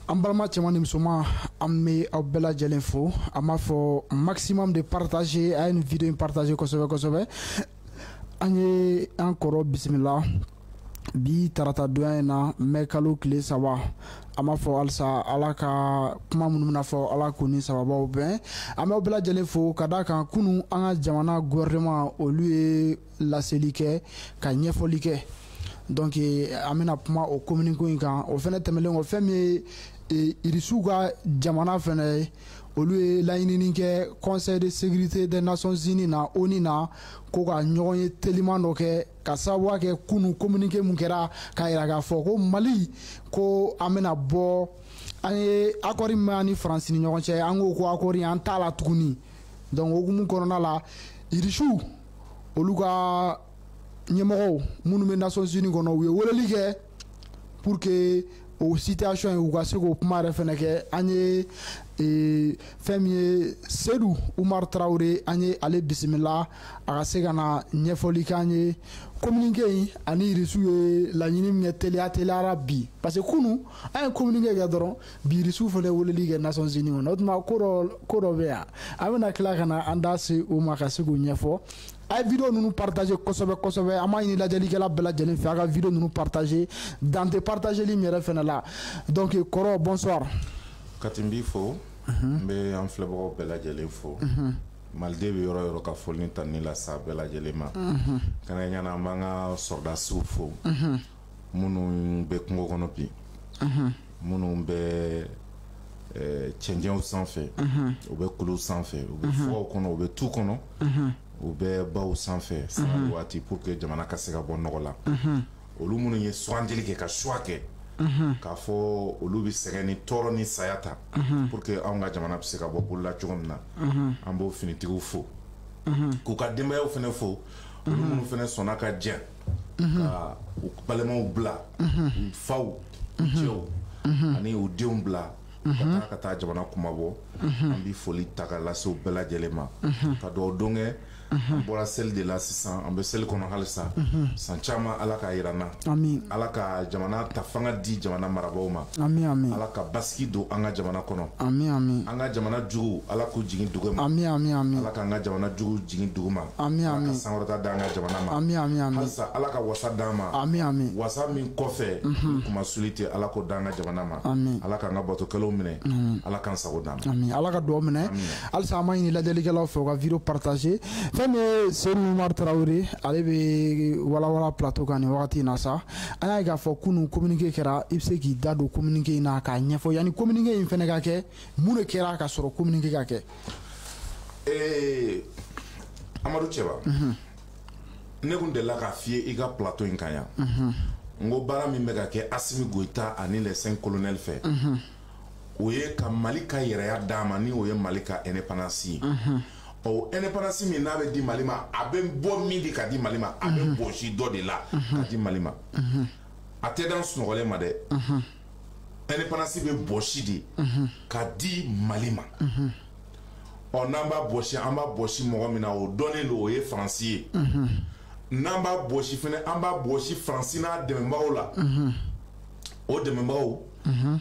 An balima cɛman ni musoman, an bɛ aw bɛɛ lajɛlen fo. An b'a fɔ maximum de partager, a ye nin vidéo in partager kosɛbɛ kosɛbɛ. An ye an kɔrɔ bisimila bi tarata donya in na, mɛ kalo tile 3. An b'a fɔ halisa, Ala ka kuma minnu bɛna fɔ, Ala k'u ni sababaw bɛn. An b'aw bɛɛ lajɛlen fo ka d'a kan kunun an ka jamana gouvernement, olu ye laseli kɛ ka ɲɛfɔli kɛ. Donc an bɛna kuma o communiqué in kan. O fɛnɛ tɛmɛlen kɔ, fɛn min ye Irisiw ka jamana fɛnɛ ye, olu ye laɲinini kɛ Conseil de sécurité des Nations Unies na, ONU na, ko ka ɲɔgɔn ye teliman dɔ kɛ ka sababuya kɛ kunun communiqué mun kɛra k'a yira k'a fɔ ko Mali, ko an bɛna bɔ, an ye accord min b'an ni Faransi ni ɲɔgɔn cɛ, an ko ko accord an t'a la tuguni. Donc hokumu kɔnɔna la, Irisiw, olu ka ɲɛmɔgɔw minnu bɛ Nations Unies kɔnɔ, u ye weleli kɛ pour que o situation in, u ka se k'o kuma yɛrɛ fɛnɛ kɛ. An ye fɛn min ye Seydou Umar Tarawele, an ye ale bisimila a ka se ka na ɲɛfɔli k'an ye communiqué in ani Irisiw ye laɲini min kɛ teliya teliyara bi, parce que kunun an ye communiqué kɛ dɔrɔn, bi Irisiw fɛnɛ weleli kɛ Nations Unies kɔnɔ. O tuma ko dɔ bɛ yan, an bɛna tila ka na an da se o ma ka se k'o ɲɛfɔ. A ye vidéo ninnu partager kosɛbɛ kosɛbɛ. An b'a ɲini lajɛlikɛla bɛɛ lajɛlen fɛ, a ka vidéo ninnu partager, dan tɛ partageli min yɛrɛ fɛnɛ la. Donc kɔrɔ, bonsoir. Kati, n b'i fo, n bɛ an filɛbagaw bɛɛ lajɛlen fo. Maliden bɛ yɔrɔ yɔrɔ, ka foli ni tanuni lase a bɛɛ lajɛlen ma. Kɛnɛ ɲana, an b'an ka sɔrɔdasiw fo, minnu bɛ kungo kɔnɔ bi, minnu bɛ cɛncɛnw sanfɛ, u bɛ kuluw sanfɛ, u bɛ fugaw kɔnɔ, u bɛ tu kɔnɔ, u bɛ baw sanfɛ sanga ni waati pour que jamana ka se ka bɔ nɔgɔ la. Olu minnu ye sugandili kɛ, ka choix kɛ k'a fɔ olu bɛ sɛgɛn ni tɔɔrɔ ni saya ta pour que anw ka jamana bɛ se ka bɔ bolola cogo min na, an b'o finitigiw fo, k'u ka denbayaw fana fo, olu minnu fana sɔnna ka jɛ ka u balimaw bila, u faw, u cɛw ani u denw bila ka taa jamana kumabɔ. An bɛ foli ta ka lase u bɛɛ lajɛlen ma, ka dugawu don kɛ. An bɔra seli de la sisan, an bɛ seli kɔnɔ halisa. San caman, Ala k'a yira n na. Amin. Ala ka jamana ta fanga di jamana marabaaw ma. Amin, amin. Ala ka basigi don an ka jamana kɔnɔ. Amin, amin. An ka jamana jugu, Ala k'u jigin dugu ma. Amin, amin, amin. Ala k'an ka jamana jugu jigin dugu ma. Amin. Ala ka amin sankɔrɔta d'an ka jamana ma. Amin, amin, amin. Halisa Ala ka wasa d'an ma. Amin, amin. Wasa min kɔfɛ kuma suli tɛ, Ala ko d'an ka jamana ma. Amin. Ala k'an ka batokɛlaw minɛ, Ala k'an sago d'an ma. Amin, Ala ka dugawu minɛ. Halisa an b'a ɲini lajɛlikɛlaw fɛ, u ka vidéo partager. Fɛn min ye Seydou Umar Tarawele, ale bɛ walawala plateau kan nin wagati in na sa. An y'a ye k'a fɔ kunun communiqué kɛra. I bɛ se k'i da don communiqué in na k'a ɲɛfɔ? Yanni communiqué in fɛnɛ ka kɛ, mun de kɛra ka sɔrɔ communiqué ka kɛ? Amadu Cɛba, ne kun delila k'a f'i ye i ka plateau in kan yan, n ko baara min bɛ ka kɛ Asimi Goyita ani les cinq colonels fɛ, o ye ka Mali ka yɛrɛya d'a ma, ni o ye Mali ka indépendance ye. Ɔ, indépendance min n'a bɛ di Mali ma, a bɛ bɔ min di ka di Mali ma, a bɛ bɔsi dɔ de la ka di Mali ma. A tɛ dan sunɔgɔlen ma dɛ. Indépendance bɛ bɔsi de ka di Mali ma. Ɔ, n'an b'a bɔsi, an b'a bɔsi mɔgɔ min na, o dɔnnen don, o ye Faransi ye. N'an b'a bɔsi fɛnɛ, an b'a bɔsi Faransi n'a dɛmɛbagaw la. O dɛmɛbagaw,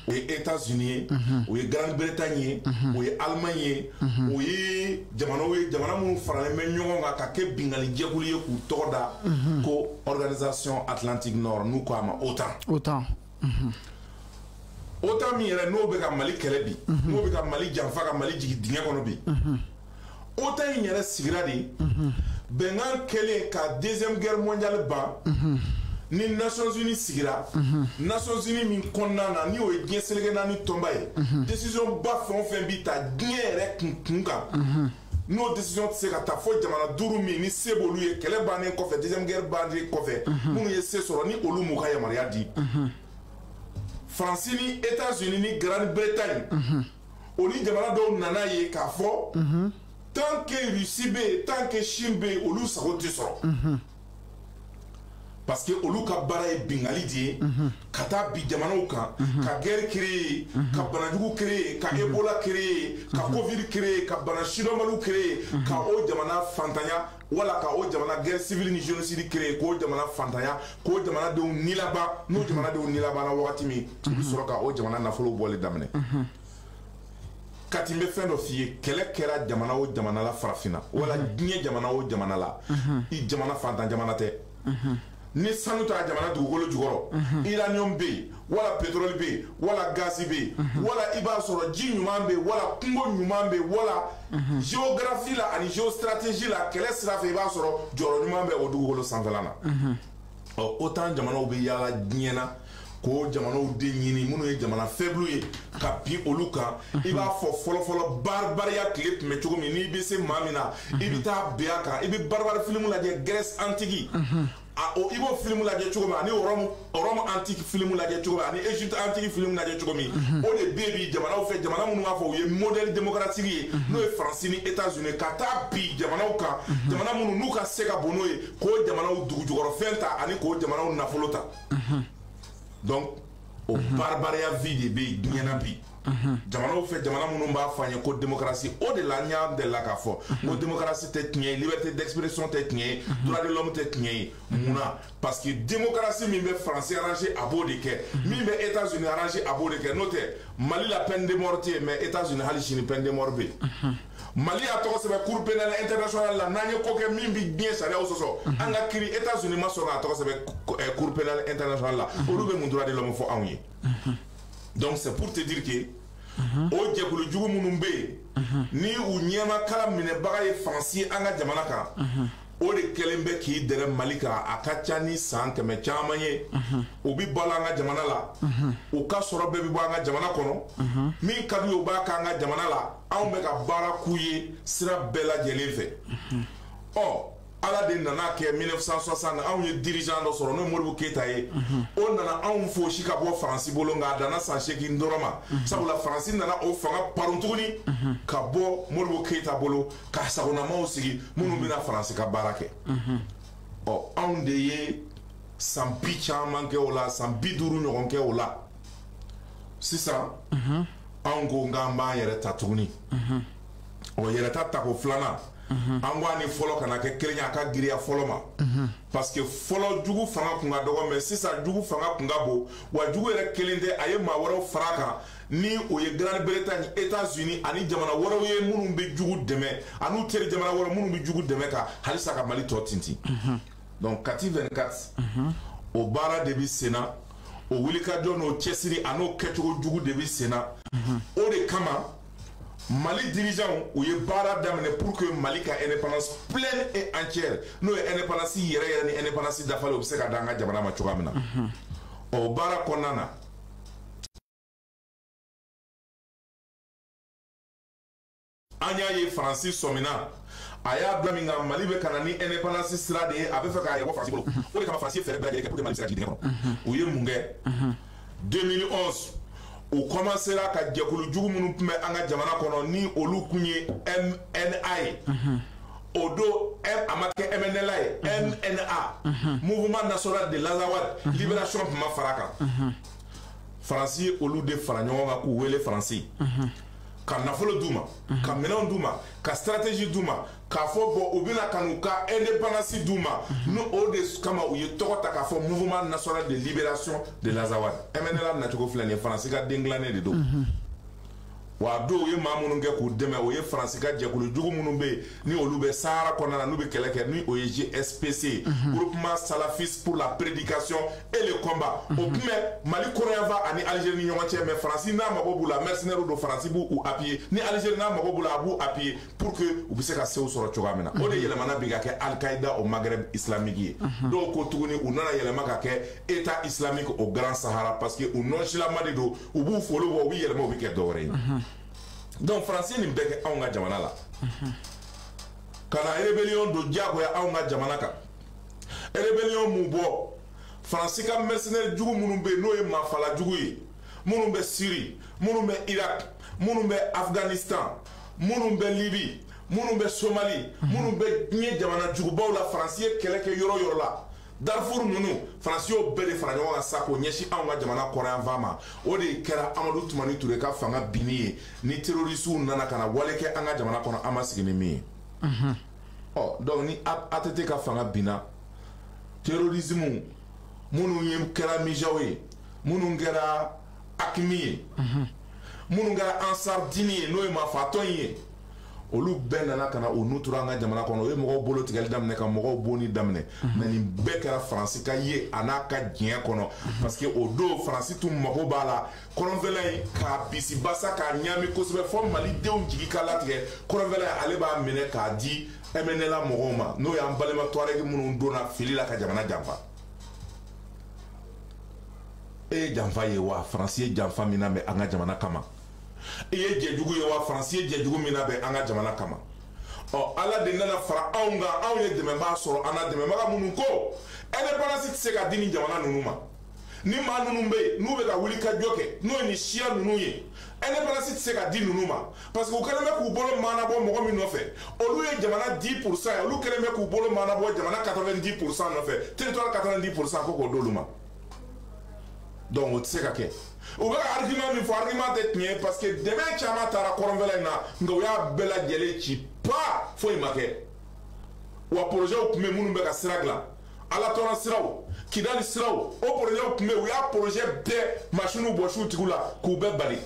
o ye États-Unis ye, o ye Grande-Bretagne ye, o ye Allemagne ye, o ye jamanaw ye, jamana minnu faralen bɛ ɲɔgɔn kan ka kɛ binkanni jɛkulu ye, k'u tɔgɔ da ko Organisation Atlantique Nord, n'u ko a ma OTAN. OTAN. OTAN min yɛrɛ n'o bɛ ka Mali kɛlɛ bi, n'o bɛ ka Mali janfa, ka Mali jigin dingɛ kɔnɔ bi, OTAN in yɛrɛ sigira de bɛnkan kɛlen ka Deuxième Guerre mondiale ban, ni Nations Unies sigira. Nations Unies min kɔnɔna na, ni o ye diɲɛ seleke naani tɔnba ye, décision ba fɛn o fɛn bi ta diɲɛ yɛrɛ kun kan, n'o décision tɛ se ka ta fo jamana duuru min ni se b'olu ye, kɛlɛ bannen kɔfɛ, Deuxième Guerre bannen kɔfɛ, minnu ye se sɔrɔ, ni olu m'u ka yamaruya di. Faransi ni États-Unis ni Grande-Bretagne, o ni jamana dɔw nana ye k'a fɔ tant que Russie bɛ yen, tant que Chine bɛ yen, olu sago tɛ sɔrɔ, parce que olu ka baara ye bingali de ye, ka taa bi jamanaw kan, ka guerre créer, ka banajugu créer, ka Ebola créer, ka Covid créer, ka bana sidɔnbaliw créer, ka o jamana fantanya. Wala ka o jamana guerre civile ni génocide créer, k'o jamana fantanya, k'o jamanadenw nilaban. N'o jamanadenw nilabanna wagati min, u bɛ sɔrɔ ka o jamana nafolo bɔli daminɛ. Kati, n bɛ fɛn dɔ f'i ye: kɛlɛ kɛra jamana o jamana la farafinna, wala diɲɛ jamana o jamana la, i jamana fantan jamana tɛ. Ni sanu taara jamana dugukolo jukɔrɔ, uranium bɛ yen, wala pétrole bɛ yen, wala gazi bɛ yen, wala i b'a sɔrɔ ji ɲuman bɛ yen, wala kungo ɲuman bɛ yen, wala géographie la ani géostratégie la, kɛlɛ sira fɛ, i b'a sɔrɔ jɔyɔrɔ ɲuman bɛ o dugukolo sanfɛla la. Ɔ, OTAN jamanaw bɛ yaala diɲɛ na k'o jamanaw de ɲini minnu ye jamana faible ye, ka bin olu kan. I b'a fɔ fɔlɔfɔlɔ baribariya tile tun bɛ cogo min, n'i bɛ se maa min na, i bɛ taa bin a kan. I bɛ barbare film lajɛ, Grèce antique, a o, i b'o film lajɛ cogo min, ani Rome antique film lajɛ cogo min, ani Égypte antique film lajɛ cogo min, o de bɛ bi jamanaw fɛ, jamana minnu b'a fɔ u ye modèle démocratique ye, n'o ye Faransi ni États-Unis, ka taa bi jamanaw kan, jamana minnu n'u ka se ka bon n'o ye, k'o jamanaw dugujukɔrɔfɛn ta ani k'o jamanaw nafolo ta. Donc o barbaria vie de bɛ yen diɲɛ na bi jamanaw fɛ, jamana minnu b'a fɔ an ye ko démocratie. O de la n y'a delila k'a fɔ ko démocratie tɛ tiɲɛ ye, liberté d'expression tɛ tiɲɛ ye, droit de l'homme tɛ tiɲɛ ye. Munna? Parce que démocratie min bɛ Faransi arranger, a b'o de kɛ, min bɛ États-Unis arranger, a b'o de kɛ. N'o tɛ, Mali la peine de mort tɛ yen, mais États-Unis hali sini peine de mort bɛ yen. Mali y'a tɔgɔ sɛbɛn Cour pénale internationale la. N'an ye ko kɛ min bɛ diɲɛ sariyaw sɔsɔ, an ka kiiri, États-Unis ma sɔn k'a tɔgɔ sɛbɛn Cour pénale internationale la. Olu bɛ mun droit de l'homme fɔ anw ye? Donc c'est pour te dire que o jɛkulu jugu minnu bɛ yen, ni u ɲɛmakala minɛbaga ye Faransi ye an ka jamana kan, o de kɛlen bɛ k'i dɛrɛ Mali kan. A ka ca ni san 100 caman ye, u bɛ balo an ka jamana la, u ka sɔrɔ bɛɛ bɛ bɔ an ka jamana kɔnɔ, min ka d'u ye, u b'a k'an ka jamana la. Anw bɛ ka baara k'u ye sira bɛɛ lajɛlen fɛ. Ɔ, Ala de nana kɛ, 1960, anw ye dirigeant dɔ sɔrɔ, n'o ye Modibo Keyita ye. O nana anw fosi ka bɔ Faransi bolo, nka a danna san 8 dɔrɔn ma, sabula Faransi nana o fanga paron tuguni ka bɔ Modibo Keyita bolo, ka sagonamaw sigi minnu bɛna Faransi ka baara kɛ. Ɔ, anw de ye san bi caman kɛ o la, san 50 ɲɔgɔn kɛ o la. Sisan anw ko k'an b'an yɛrɛ ta tuguni. Ɔ, yɛrɛta tako filanan, an ko a ni fɔlɔ kana kɛ kelen ye, a ka giriya fɔlɔ ma, parce que fɔlɔ jugu fanga kun ka dɔgɔ, mais sisan jugu fanga kun ka bon. Wa jugu yɛrɛ kelen tɛ, a ye maa wɛrɛw fara a kan, ni o ye Grande-Bretagne, États-Unis ani jamana wɛrɛw ye minnu bɛ jugu dɛmɛ, ani teri jamana wɛrɛ minnu bɛ jugu dɛmɛ ka halisa ka Mali tɔ tintin. Donc Kati 24, o baara de bɛ sen na, o wulikajɔ n'o cɛsiri a n'o kɛcogo jugu de bɛ sen na. O de kama Mali dirigeants u ye baara daminɛ pour que Mali ka indépendance pleine et entière, n'o ye indépendance yɛrɛ yɛrɛ ni indépendance dafalen, o bɛ se ka d'an ka jamana ma cogoya min na. O baara kɔnɔna na, an y'a ye Faransi sɔmina, a y'a bila min kan, Mali bɛ ka na ni indépendance sira de ye, a bɛ fɛ k'a yɛrɛ bɔ Faransi bolo. O de kama Faransi ye fɛɛrɛ bɛɛ lajɛlen kɛ pour que Mali bɛ se ka jigin dingɛ kɔnɔ. U ye mun kɛ? 2011, u commencera ka jɛkulu jugu minnu tun bɛ an ka jamana kɔnɔ, ni olu kun ye MNA ye o don, a ma kɛ MNLA ye, MNA, Mouvement national de l'Azawad Libération, tun ma fara a kan. Faransi ye olu de fara ɲɔgɔn kan k'u wele Faransi, ka nafolo d'u ma, ka minɛnw d'u ma, ka stratégie d'u ma, k'a fɔ bɔn, u bɛna ka n'u ka indépendance d'u ma. N'o o de kama u ye tɔgɔ ta k'a fɔ Mouvement national de libération de l'Azawad, MNLA nacogo filɛ nin ye, Faransi ka den dilannen de don. Wa a dɔw ye maa minnu kɛ k'u dɛmɛ, o ye Faransi ka jɛkulu jugu minnu bɛ yen, ni olu bɛ Sahara kɔnɔna na, n'u bɛ kɛlɛ kɛ, ni o ye GSPC, Groupement salafiste pour la prédication et le combat. O tun bɛ Mali kɔrɔyanfan ani Algérie ni ɲɔgɔn cɛ, mais Faransi n'a mago b'u la, mercenaires don, Faransi b'u appuyer, ni Algérie n'a mago b'u la, a b'u appuyer pour que u bɛ se ka sew sɔrɔ cogoya min na. O de yɛlɛmana bi ka kɛ Al-Qaïda au Maghreb islamique ye. Dɔw ko tuguni u nana yɛlɛma ka kɛ État islamique au Grand Sahara, parce que u nonchalamment de don, u b'u folo bɔ, u bɛ yɛlɛma, u bɛ kɛ dɔwɛrɛ ye. Donc Faransi nin bɛɛ kɛ anw ka jamana la, ka na rébellion don diyagoya anw ka jamana kan. Rébellion mun bɔ? Faransi ka mercenaire jugu minnu bɛ yen, n'o ye maafala jugu ye, minnu bɛ Syrie, minnu bɛ Irak, minnu bɛ Afghanistan, minnu bɛ Libye, minnu bɛ Somalie, minnu bɛ diɲɛ jamana jugubaw la, Faransi ye kɛlɛ kɛ yɔrɔ yɔrɔ la, Darfur ninnu, Faransi y'o bɛɛ de fara ɲɔgɔn kan sa k'o ɲɛsin anw ka jamana kɔrɔyanfan ma. O de kɛra Amadu Tumani Ture ka fanga binni ye, ni terroristew nana ka na wale kɛ an ka jamana kɔnɔ, an ma sigi ni min ye. Ɔ, donc ni ATT ka fanga binna, terrorisme minnu ye kɛra MIJAO ye, minnu kɛra AQMI ye, minnu kɛra Ansar Dine ye, n'o ye maafaatɔ in ye, olu bɛɛ nana ka na o nu turu an ka jamana kɔnɔ. O ye mɔgɔw bolo tigɛli daminɛ, ka mɔgɔw bonni daminɛ. Mais nin bɛɛ kɛra Faransi ka ye a n'a ka diɲɛ kɔnɔ, parce que o don Faransi tun mago b'a la kɔrɔnfɛla in k'a bisibasa, k'a ɲaami kosɛbɛ, fɔ malidenw jigi ka latigɛ. Kɔrɔnfɛla in, ale b'a minɛ k'a di MNLA mɔgɔw ma, n'o y'an balima Tuareg minnu donna fili la ka jamana janfa. E ye janfa ye wa? Faransi ye janfa min labɛn an ka jamana kama, i ye jɛjugu ye wa? Faransi ye jɛjugu min labɛn an ka jamana kama. Ɔ, Ala de nana fara anw kan, anw ye dɛmɛbaa sɔrɔ an na, dɛmɛbaga minnu ko indépendance tɛ se ka di nin jamana ninnu ma. Ni maa ninnu bɛ yen, n'u bɛ ka wuli ka jɔ kɛ, n'o ye nin siya ninnu ye, indépendance tɛ se ka di ninnu ma, parce que u kɛlen bɛ k'u bolo maanabɔ mɔgɔ min nɔfɛ, olu ye jamana 10% ye, olu kɛlen bɛ k'u bolo maanabɔ jamana 90% nɔfɛ, territoire 90%, ko k'o d'olu ma. Donc o tɛ se ka kɛ. U bɛ ka argument min fɔ, argument tɛ tiɲɛ ye, parce que dɛmɛ caman taara kɔrɔnfɛla in na, nka u y'a bɛɛ lajɛlen ci pa, foyi ma kɛ. Wa projet tun bɛ minnu bɛ ka sira dilan, Alatɔnɔ siraw, Kidali siraw, o projet tun bɛ yen, u y'a projet bɛɛ machine bɔsi u tigiw la k'u bɛɛ bali.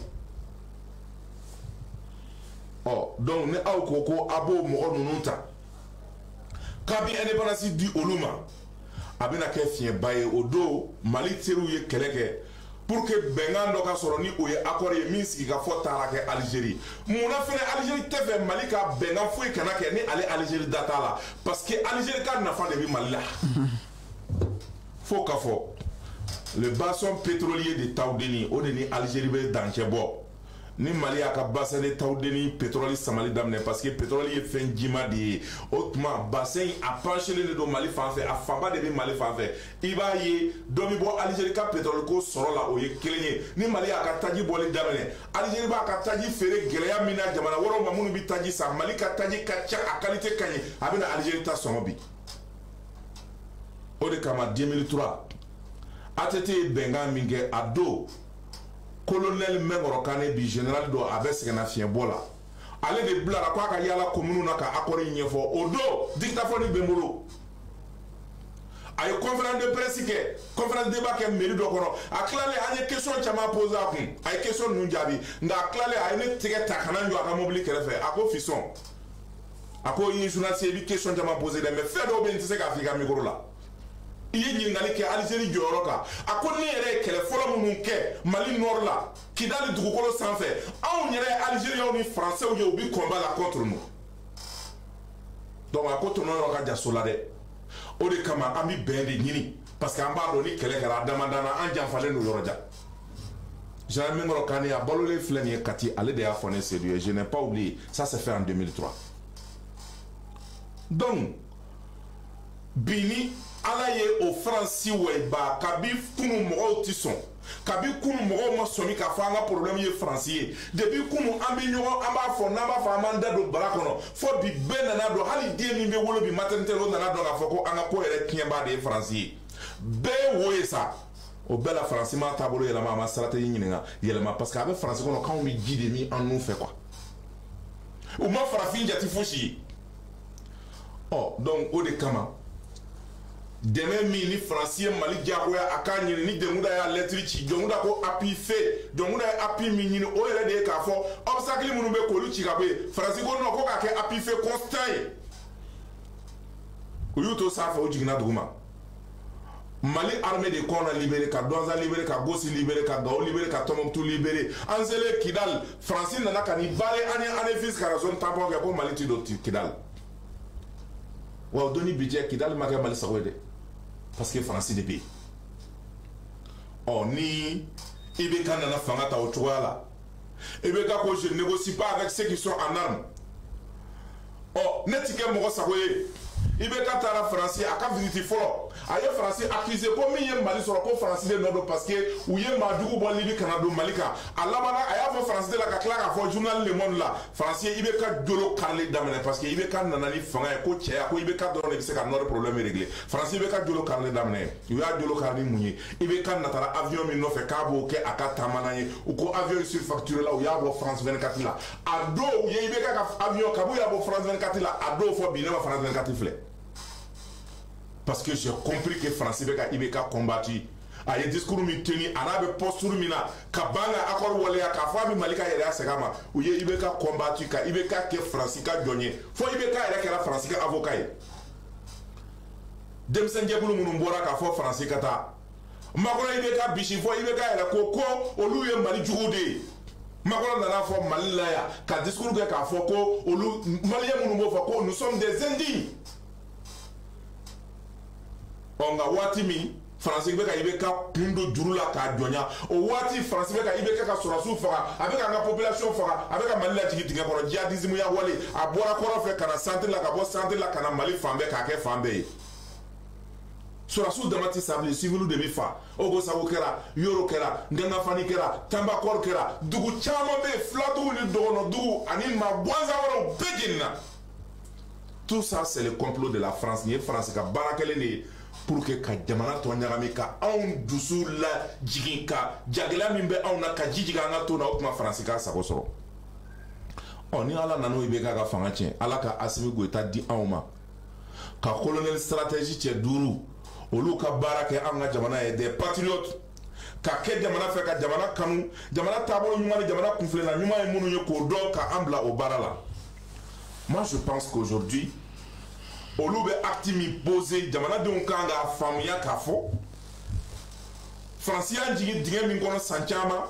Ɔ, donc ni aw ko ko a b'o mɔgɔ ninnu ta k'a bɛ indépendance di olu ma, a bɛna kɛ fiɲɛba ye. O don Mali teriw ye kɛlɛ kɛ pour que bɛnkan dɔ ka sɔrɔ, ni o ye accord ye min sigi ka fɔ taara kɛ Algérie. Munna fɛnɛ Algérie tɛ fɛ Mali ka bɛnkan foyi kana kɛ ni ale Algérie da t'a la? Parce que Algérie ka nafa de bɛ Mali la. Fo ka fɔ le bassin pétrolier de Tawudeni, o de ni Algérie bɛ dancɛ bɔ. Ni Mali y'a ka bassin de Tawudeni pétrole samali daminɛ, parce que pétrole ye fɛn jima de ye, o tuma bassin in a penchelen de don Mali fan fɛ, a fanba de bɛ Mali fan fɛ. I b'a ye dɔ bɛ bɔ Algérie ka pétrole ko sɔrɔ la, o ye kelen ye. Ni Mali y'a ka taji bɔli daminɛ, Algérie b'a ka taji feere gɛlɛya min na jamana wɛrɛw ma minnu bɛ taji san, Mali ka taji ka ca, a qualité ka ɲi, a bɛna Algérie ta sɔngɔ bi. O de kama 2003 ATT ye bɛnkan min kɛ, a don colonel Mɛnkɔrɔ Kane, bi général don, a bɛ sɛgɛnnafiɲɛbɔ la, ale de bilara k'a ka yala commune na ka accord in ɲɛfɔ. O don dictaphone bɛ n bolo, a ye conférence de presse kɛ, conférence débat kɛ mairie dɔ kɔnɔ. A tilalen, an ye question caman posé a kun, a ye question ninnu jaabi. Nka a tilalen, a ye ne tɛgɛ ta ka na n jɔ a ka mobili kɛrɛfɛ. A ko: "Fiston," a ko, "i ye journaliste ye, i bɛ question caman posé dɛ, mais fɛn dɔw bɛ yen, n tɛ se k'a fɔ i ka micro la. I ye ɲininkali kɛ Algérie jɔyɔrɔ kan." A ko ne yɛrɛ ye kɛlɛ fɔlɔ minnu kɛ Mali nord la, Kidali dugukolo sanfɛ, anw yɛrɛ ye Algériens ni Français ye, u bi combat la contre nous. Donc a ko tɔnɔ yɔrɔ ka jan so la dɛ. O de kama an bi bɛn de ɲini, parce que an b'a dɔn ni kɛlɛ kɛra a dama na, an janfalen don yɔrɔ jan. Général Minkɔrɔ Kane, a balolen filɛ nin ye Kati, ale de y'a fɔ ne Seydou ye, je n'ai pas oublié ça, c'est fait en 2003. Donc bi ni Ala ye o Faransi wayiba, kabi kunu mɔgɔw ti sɔn, kabi kunu mɔgɔw ma sɔmi k'a fɔ an ka problème ye Faransi ye. Depuis kunu an bɛ ɲɔgɔn, an b'a fɔ, n'an b'a fɔ an b'an da don bara kɔnɔ, fo bi bɛɛ nana dɔn. Hali den min bɛ wolo bi maternité, o nana dɔn k'a fɔ ko an ka ko yɛrɛ tiɲɛbaa de ye Faransi ye. Bɛɛ ye wo ye sa. O bɛɛ la, Faransi m'a taabolo yɛlɛma, a ma stratégie ɲininka yɛlɛma, parce que a bɛ Faransi kɔnɔ k'anw bɛ ji de min an nun fɛ quoi. U ma farafin jate fosi ye. Ɔ, donc o de kama dɛmɛ min ni Faransi ye Mali diyagoya a k'a ɲini, ni Dioncounda y'a lɛtiri ci, Dioncounda ko appui fait, Dioncounda ye appui min ɲini, o yɛrɛ de ye k'a fɔ obstacle minnu bɛ k'olu ci ka bɔ yen. Faransi ko non, ko k'a kɛ appui fait constant ye. U y'u to sanfɛ, u jiginna duguma. Mali armée de Kɔnna libéré, ka Douentza libéré, ka Gossi libéré, ka Gao libéré, ka Tombouctou libéré. An selen Kidal, Faransi nana ka ni baare an ye Anefis ka zone tampon kɛ ko Mali ti don Kidal. Wa o don ni bi cɛ, Kidal ma kɛ Mali sago ye dɛ, parce que Faransi de bɛ yen. Ɔ, ni IBK nana fanga ta o cogoya la, IBK ko: "Je négocie pas avec ceux qui sont en armes." Ɔ, ne ti kɛ mɔgɔ sago ye. IBK taara Faransi a ka visite fɔlɔ, a ye Faransi accusé ko min ye Mali sɔrɔ ko Faransi de nɔ don parce que u ye maajugu bɔ Libi ka na don Mali kan. A labanna a y'a fɔ Faransi de la ka tila k'a fɔ journal Le Monde la, Faransi ye IBK jolo karili daminɛ parce que IBK nana ni fanga ye ko cɛya ko IBK dɔrɔn de bɛ se ka Nord problème régler. Faransi IBK jolo karili daminɛ, u y'a jolo kari ni mun ye? IBK natara avion min nɔfɛ k'a b'o kɛ a ka taama ye, u ko avion surfacturé la, u y'a bɔ France 24 la. A don u ye IBK ka avion kabu y'a bɔ France 24 la, a don fɔ bi ne ma France 24 filɛ. Parce que j'ai compris que Faransi bɛ ka IBK combattu. A ye discours min tenu, a n'a bɛ posture min na ka ban ka accord waleya k'a fɔ a bɛ Mali ka yɛrɛya segin a ma, u ye IBK combattu ka IBK kɛ Faransi ka jɔn ye fo IBK yɛrɛ kɛra Faransi ka avocat ye. Denmisɛnjɛkulu minnu bɔra k'a fɔ Faransi ka taa, Macron IBK bisi fɔ IBK yɛrɛ ko olu ye Mali juguw de ye. Macron nana fɔ Mali la yan ka discours kɛ k'a fɔ ko olu Maliyɛn minnu b'o fɔ ko nous sommes des indignes. Ɔ nka waati min Faransi bɛ ka IBK kun don juru la k'a jɔnya, o waati Faransi bɛ ka IBK ka sɔrɔdasiw faga, a bɛ k'an ka population faga, a bɛ ka Mali lajigin dingɛ kɔnɔ djihadisme ya wale, a bɔra kɔrɔn fɛ ka na centre la, ka bɔ centre la ka na Mali fan bɛɛ k'a kɛ fan bɛɛ ye. Sɔrɔdasiw dama tɛ sa bilen, civil de bɛ fa. Ogosagu kɛra, Yoro kɛra, Ngangafani kɛra, Tanbakɔrɔ kɛra, dugu caman bɛ yen, filadugu ni dɔgɔnɔdugu ani maa gansan wɛrɛw bɛɛ jenina. Tout ça c'est le complot de la France. Nin ye Faransi ka baara kɛlen de ye pour que ka jamana tɔ ɲagami, ka anw dusu lajigin, ka jagɛlɛya min bɛ anw na ka ji jigin an ka to na, o tuma Faransi k'a sago sɔrɔ. Ɔ ni Ala nana o IBK ka fanga tiɲɛ, Ala ka Assimi Goïta di anw ma, ka colonel stratégie cɛ 5 olu ka baara kɛ an ka jamana ye, des patriotes, ka kɛ jamana fɛ, ka jamana kanu, jamana taabolo ɲuman ni jamana kunfilenna ɲuman ye minnu ye k'o dɔn ka an bila o baara la. Moi je pense qu'aujourd'hui olu bɛ acte min posé, jamanadenw kan k'a faamuya k'a fɔ Faransi y'an jigin dingɛ min kɔnɔ san caman,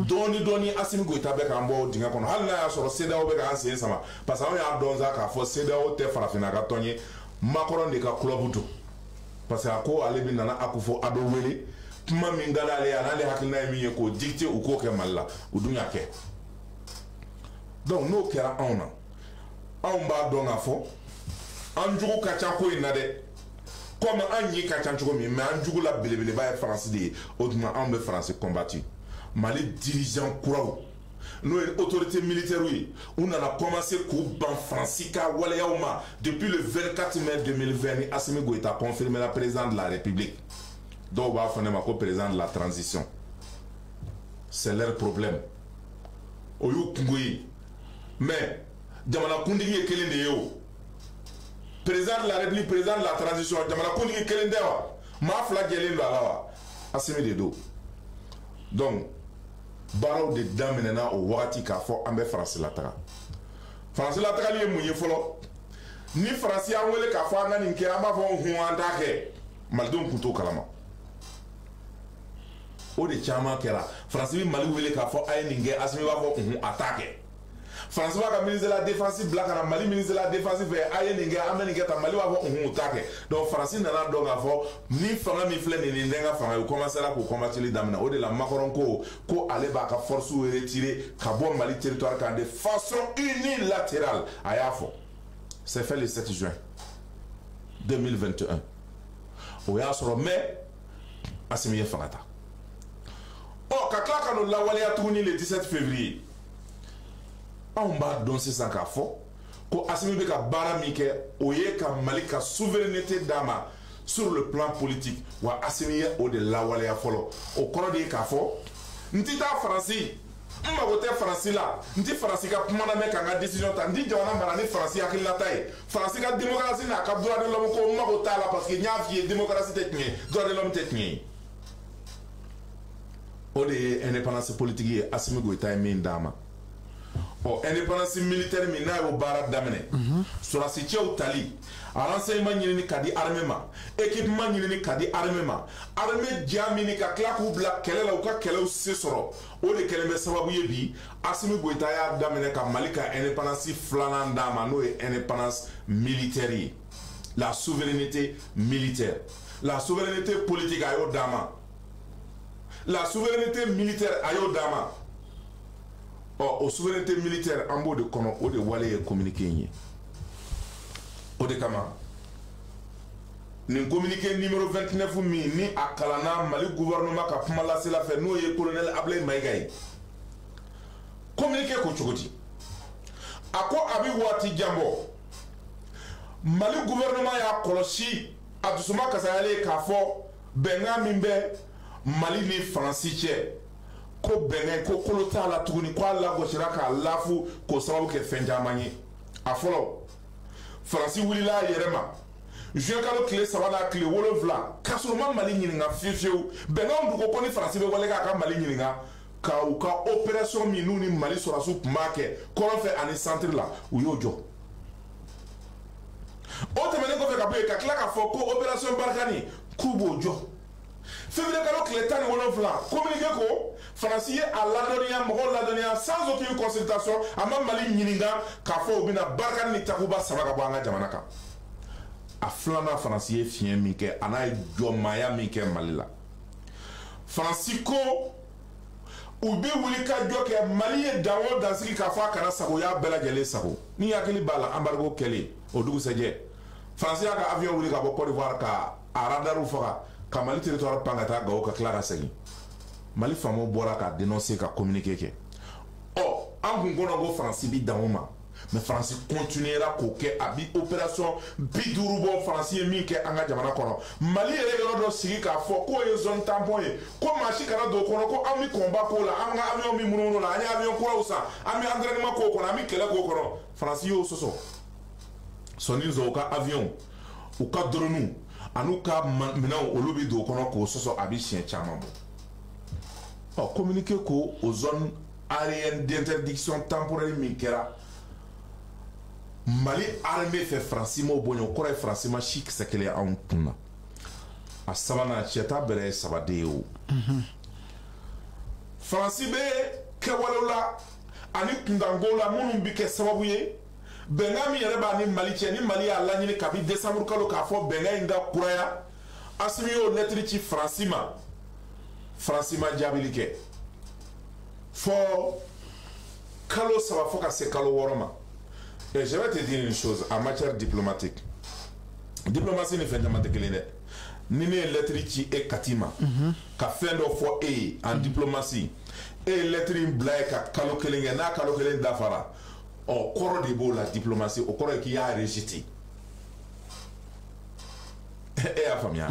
dɔɔni dɔɔni Assimi Goïta bɛ k'an bɔ o dingɛ kɔnɔ, hali n'a y'a sɔrɔ CEDEAO bɛ k'an sen sama, parce que anw y'a dɔn sa k'a fɔ CEDEAO tɛ farafinna ka tɔn ye, Macron de ka club don. Parce que a ko ale bɛ nana Akufo-Addo wele, kuma min ka d'ale ye a n'ale hakilina ye min ye k'o dicter u k'o kɛ Mali la, u dun y'a kɛ. Donc n'o kɛra anw na, anw b'a dɔn k'a fɔ an jugu ka ca ko in na dɛ, komi an ɲi ka ca cogo min, mais an jugu la belebeleba ye Faransi de ye. O tuma anw bɛ Faransi combattre. Mali dirigeant kuraw n'o ye autorité militaire ye, u nana commencer k'u ban Faransi ka waleyaw ma depuis le 24 mai 2020 ni Assimi Goïta confirmé la président de la République. Dɔw b'a fɔ ne ma ko président de la transition, c'est leur problème, o y'u kungo ye, mais jamanakuntigi ye kelen de ye o. Président de la République, président de la transition, jamanakuntigi kelen tɛ wa? Maa fila jɛlen don a la wa? Assimi de don. Donc baaraw de daminɛna o wagati k'a fɔ an bɛ Faransi lataga. Faransi latagali ye mun ye fɔlɔ? Ni Faransi y'an wele k'a fɔ an ka nin kɛ, an b'a fɔ hun an t'a kɛ. Malidenw tun t'o kalama. O de caman kɛra. Faransi bɛ Mali wele k'a fɔ a ye nin kɛ, Assimi b'a fɔ hun a t'a kɛ. Faransi b'a ka ministre de la défense bila ka na Mali ministre de la défense fɛ, a ye nin kɛ, an bɛ nin kɛ tan, Mali b'a fɔ unhun u t'a kɛ. Donc Faransi nana dɔn k'a fɔ ni fanga min filɛ nin ye, nin tɛ n ka fanga ye, u commencera k'u combattre daminɛ. O de la Macron ko ale b'a ka force retirer ka bɔ Mali territoire kan de façon unilatérale, a y'a fɔ. C'est fait le 7 juin 2021. O y'a sɔrɔ mais Assimi ye fanga ta. Ɔ ka tila ka n'o lawaleya tuguni le 17 février. Anw b'a dɔn sisan k'a fɔ ko Assimi bɛ ka baara min kɛ, o ye ka Mali ka souveraineté d'a ma sur le plan politique, wa Assimi ye o de lawaleya fɔlɔ. O kɔrɔ de ye k'a fɔ n ti taa Faransi, n mago tɛ Faransi la, n ti Faransi ka kuma lamɛn k'an ka décision ta, n ti jamana mara ni Faransi hakilinata ye. Faransi ka démocratie n'a ka droit de l'homme ko n mago t'a la, parce que n y'a f'i ye démocratie tɛ tiɲɛ ye, droit de l'homme tɛ tiɲɛ ye. O de ye indépendance politique ye Assimi Goïta ye min d'a ma. Ɔ indépendance militaire min n'a y'o baara daminɛ, sɔrɔdasi cɛw tali, renseignement ɲinini ka di armée ma, équipement ɲinini ka di armée ma, armée ja mini ka tila k'u bila kɛlɛ la, u ka kɛlɛw se sɔrɔ, o de kɛlen bɛ sababu ye bi Assimi Goïta y'a daminɛ ka Mali ka indépendance filanan d'a ma, n'o ye indépendance militaire ye, la souveraineté militaire, la souveraineté politique a y'o d'a ma, la souveraineté militaire a y'o d'a ma. Ɔ o souveraineté militaire an b'o de kɔnɔ, o de wale ye communiqué in ye. O de kama Nin communiqué numéro 29 min ni a kalanna Mali gouvernement ka kuma lasela fɛ, n'o ye colonel Ablaye Maïga ye. Communiqué ko cogo di? A ko a bɛ waati jan bɔ, Mali gouvernement y'a kɔlɔsi, a dusuma kasayalen k'a fɔ bɛnkan min bɛ Mali ni Faransi cɛ, ko bɛnkan ko kolo t'a la tuguni, ko a lagosira k'a lafu k'o sababu kɛ fɛn caman ye. A fɔlɔ, Faransi wulila a yɛrɛ ma juin kalo tile 3 n'a tile 7, k'a sɔrɔ u ma Mali ɲininka fiyewu fiyewu. Bɛnkanw dun ko ko ni Faransi bɛ wale k'a ka Mali ɲininka, ka u ka opération min n'u ni Mali sɔrɔdasiw tun b'a kɛ kɔrɔn fɛ ani centre la, u y'o jɔ. O tɛmɛnen kɔfɛ ka bɔ yen, ka tila k'a fɔ ko opération Barkhane k'u b'o jɔ. Février kalo tile 17, communiqué ko Faransi ye a ladɔnniya, mɔgɔw ladɔnniya sans aucune consultation, a ma Mali ɲininka k'a fɔ u bɛna Barkhane ni Takuba sama ka bɔ an ka jamana kan. A filanan, Faransi ye fiɲɛ min kɛ, a n'a ye jɔnmaaya min kɛ Mali la. Faransi ko u bɛ wuli ka jɔ kɛ Mali ye dan o dan sigi k'a fɔ a kana sago, y'a bɛɛ lajɛlen sago. Ni hakili b'a la, embargo kɛlen o dugusɛjɛ, Faransi y'a ka avion wuli ka bɔ Côte d'Ivoire ka a radarw faga, ka Mali territoire pan ka taa Gawo, ka tila ka segin. Mali faamaw bɔra ka dénoncer, ka communiqué kɛ. Ɔ, an kun kɔnɔ ko Faransi bi dan o ma, mais Faransi continuera k'o kɛ. A bi opération 50 bɔ, Faransi ye min kɛ an ka jamana kɔnɔ. Mali yɛrɛ yɔrɔ dɔ sigi k'a fɔ k'o ye zone tampon ye, ko maa si kana don o kɔnɔ, ko an bɛ combat k'o la, an ka avion bɛ munumunu la, an ye avion kuraw san, an bɛ entraînement k'o kɔnɔ, an bɛ kɛlɛ k'o kɔnɔ. Faransi y'o sɔsɔ. Sɔnni sɔn, u ka avion, u ka drone an'u ka minɛnw, olu bɛ don o kɔnɔ k'o sɔsɔ, a bɛ siɲɛ caman bɔ. Ɔ, communiqué ko o zone aérienne d'interdiction temporaire min kɛra Mali armée fɛ, Faransi m'o bonya, o kɔrɔ ye Faransi ma si kisɛ kelen anw kun na. A sabanan, cɛ ta bɛrɛ ye sabaden ye o. Faransi bɛ kɛwalew la ani kunkankow la minnu bɛ kɛ sababu ye bɛnkan min yɛrɛ b'a ni Mali cɛ, ni Mali y'a laɲini kabi décembre kalo k'a fɔ bɛnkan in ka kuraya. Asimi y'o lɛtiri ci Faransi ma, Faransi ma jaabili kɛ fɔ kalo 3 fo ka se kalo 6 ma. Et je vais te dire une chose en matière diplomatique. Diplomatie ni fɛn caman tɛ kelen dɛ. Ni ne ye lɛtiri ci e Kati ma, ka fɛn dɔ fɔ e ye en diplomatie, e ye lɛtiri in bila ye ka kalo 1 kɛ, n'a kalo 1 dafara, ɔ, kɔrɔ de b'o la diplomatie, o kɔrɔ ye k'i y'a rejeté. E y'a faamuya?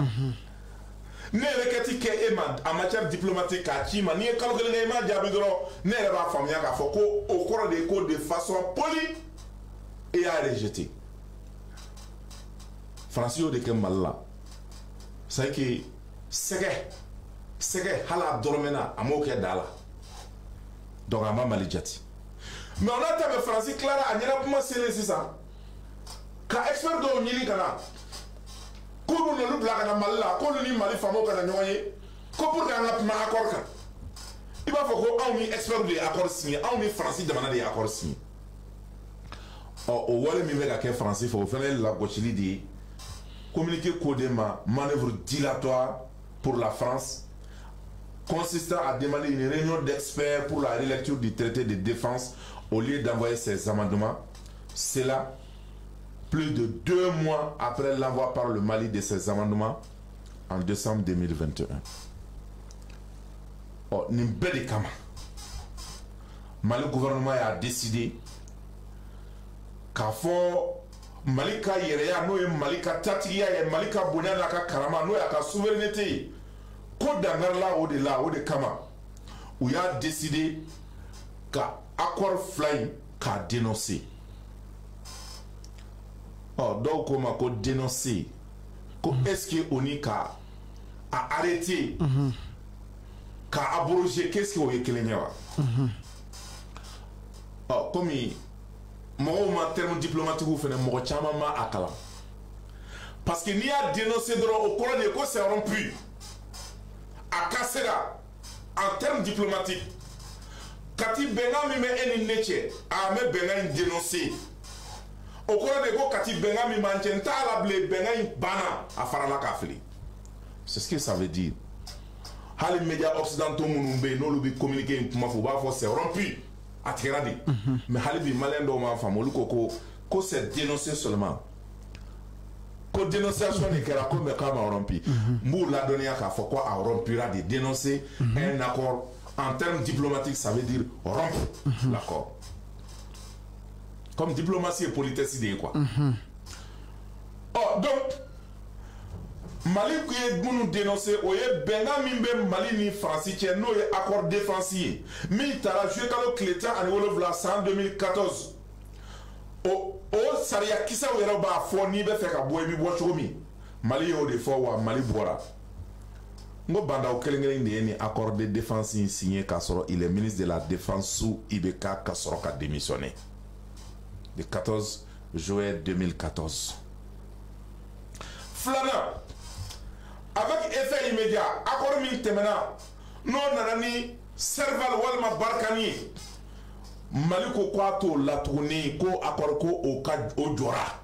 Ne ye requête kɛ e ma en matière diplomatique k'a ci ma, n'i ye kalo 1 kɛ i m'a jaabi dɔrɔn, ne yɛrɛ b'a faamuya k'a fɔ ko o kɔrɔ de ye ko de façon polie e y'a rejeté. Faransi y'o de kɛ Mali la. C'est que sɛgɛ sɛgɛ hali a dɔrɔmɛ a m'o kɛ da la, donc a ma Mali jate. Mais o n'a ta bɛɛ, Faransi tilara a ɲɛna kuma selen sisan ka expert dɔw ɲini ka na, k'u bɛ n'olu bila ka na Mali la, k'olu ni Mali faamaw ka na ɲɔgɔn ye, ko pour que an ka kuma accord kan. I b'a fɔ ko anw ni expert de ye accord signé, anw ni Faransi jamana de ye accord signé. Ɔ, o wale min bɛ ka kɛ Faransi fɛ, o fana ye lagosili de ye. Communiqué ko de ma manœuvre dilatoire pour la France consistant à demander une réunion d'experts pour la relecture du traité de défense au lieu d'envoyer ses amendements. C'est là plus de 2 mois après l'envoi par le Mali de ses amendements en décembre 2021. Ɔ, nin bɛɛ de kama, Mali gouvernement y'a décidé k'a fɔ Mali ka yɛrɛya, n'o ye Mali ka tatigiya ye, Mali ka bonya n'a ka karama, n'o y'a ka souveraineté ye, ko dangarila o de la. O de kama u y'a décidé ka accord fila in k'a dénoncer. Ɔ, dɔw ko ma ko dénoncer ko est-ce que o ni ka a arrêter, ka abroger, qu'est-ce que o ye kelen ye wa? Ɔ, komi mɔgɔw ma terme diplomatique fɛnɛ, mɔgɔ caman ma a kalan, parce que n'i y'a dénoncer dɔrɔn, o kɔrɔ de ye ko c'est rompu, a cassera en terme diplomatique. Kati, bɛnkan min bɛ e ni ne cɛ, a bɛ bɛnkan in dénoncer, o kɔrɔ de ko Kati, bɛnkan min b'an cɛ, n t'a la bilen, bɛnkan in banna, a farala k'a fili. C'est ce que ça veut dire. Hali médias occidentaux minnu bɛ yen, n'olu bɛ communiqué in kuma fɔ, u b'a fɔ c'est rompu, a tigɛra de. Mais hali bi, maliyɛn dɔw m'a faamu, olu ko ko c'est dénoncé seulement. Ko dénonciation de kɛra ko, mais k'a ma rompu. N b'u ladɔnniya k'a fɔ ko a rompura de. Dénoncer un accord en termes diplomatiques, ça veut dire rompre l'accord. Comme diplomatie et politesse de ye quoi. Ɔ, donc Mali ye minnu dénoncé, o ye bɛnkan min bɛ Mali ni Faransi cɛ, n'o ye accord défense ye min taara juillet kalo tile 17 san 2014. O sariya kisɛw yɛrɛ b'a fɔ n'i bɛ fɛ ka bɔ, i bɛ bɔ cogo min. Mali y'o de fɔ, wa Mali bɔra. N ko Bah N'Daw kelen kelen de ye nin accord de défense in signé k'a sɔrɔ il est ministre de la Défense sous IBK, ka sɔrɔ ka démissionner le 14 juillet 2014. Filanan, avec effet immédiat, accord min tɛmɛna, n'o nana ni Serval walima Barkhane ye, Mali ko k'a t'o la tuguni, ko accord ko o ka o jɔra.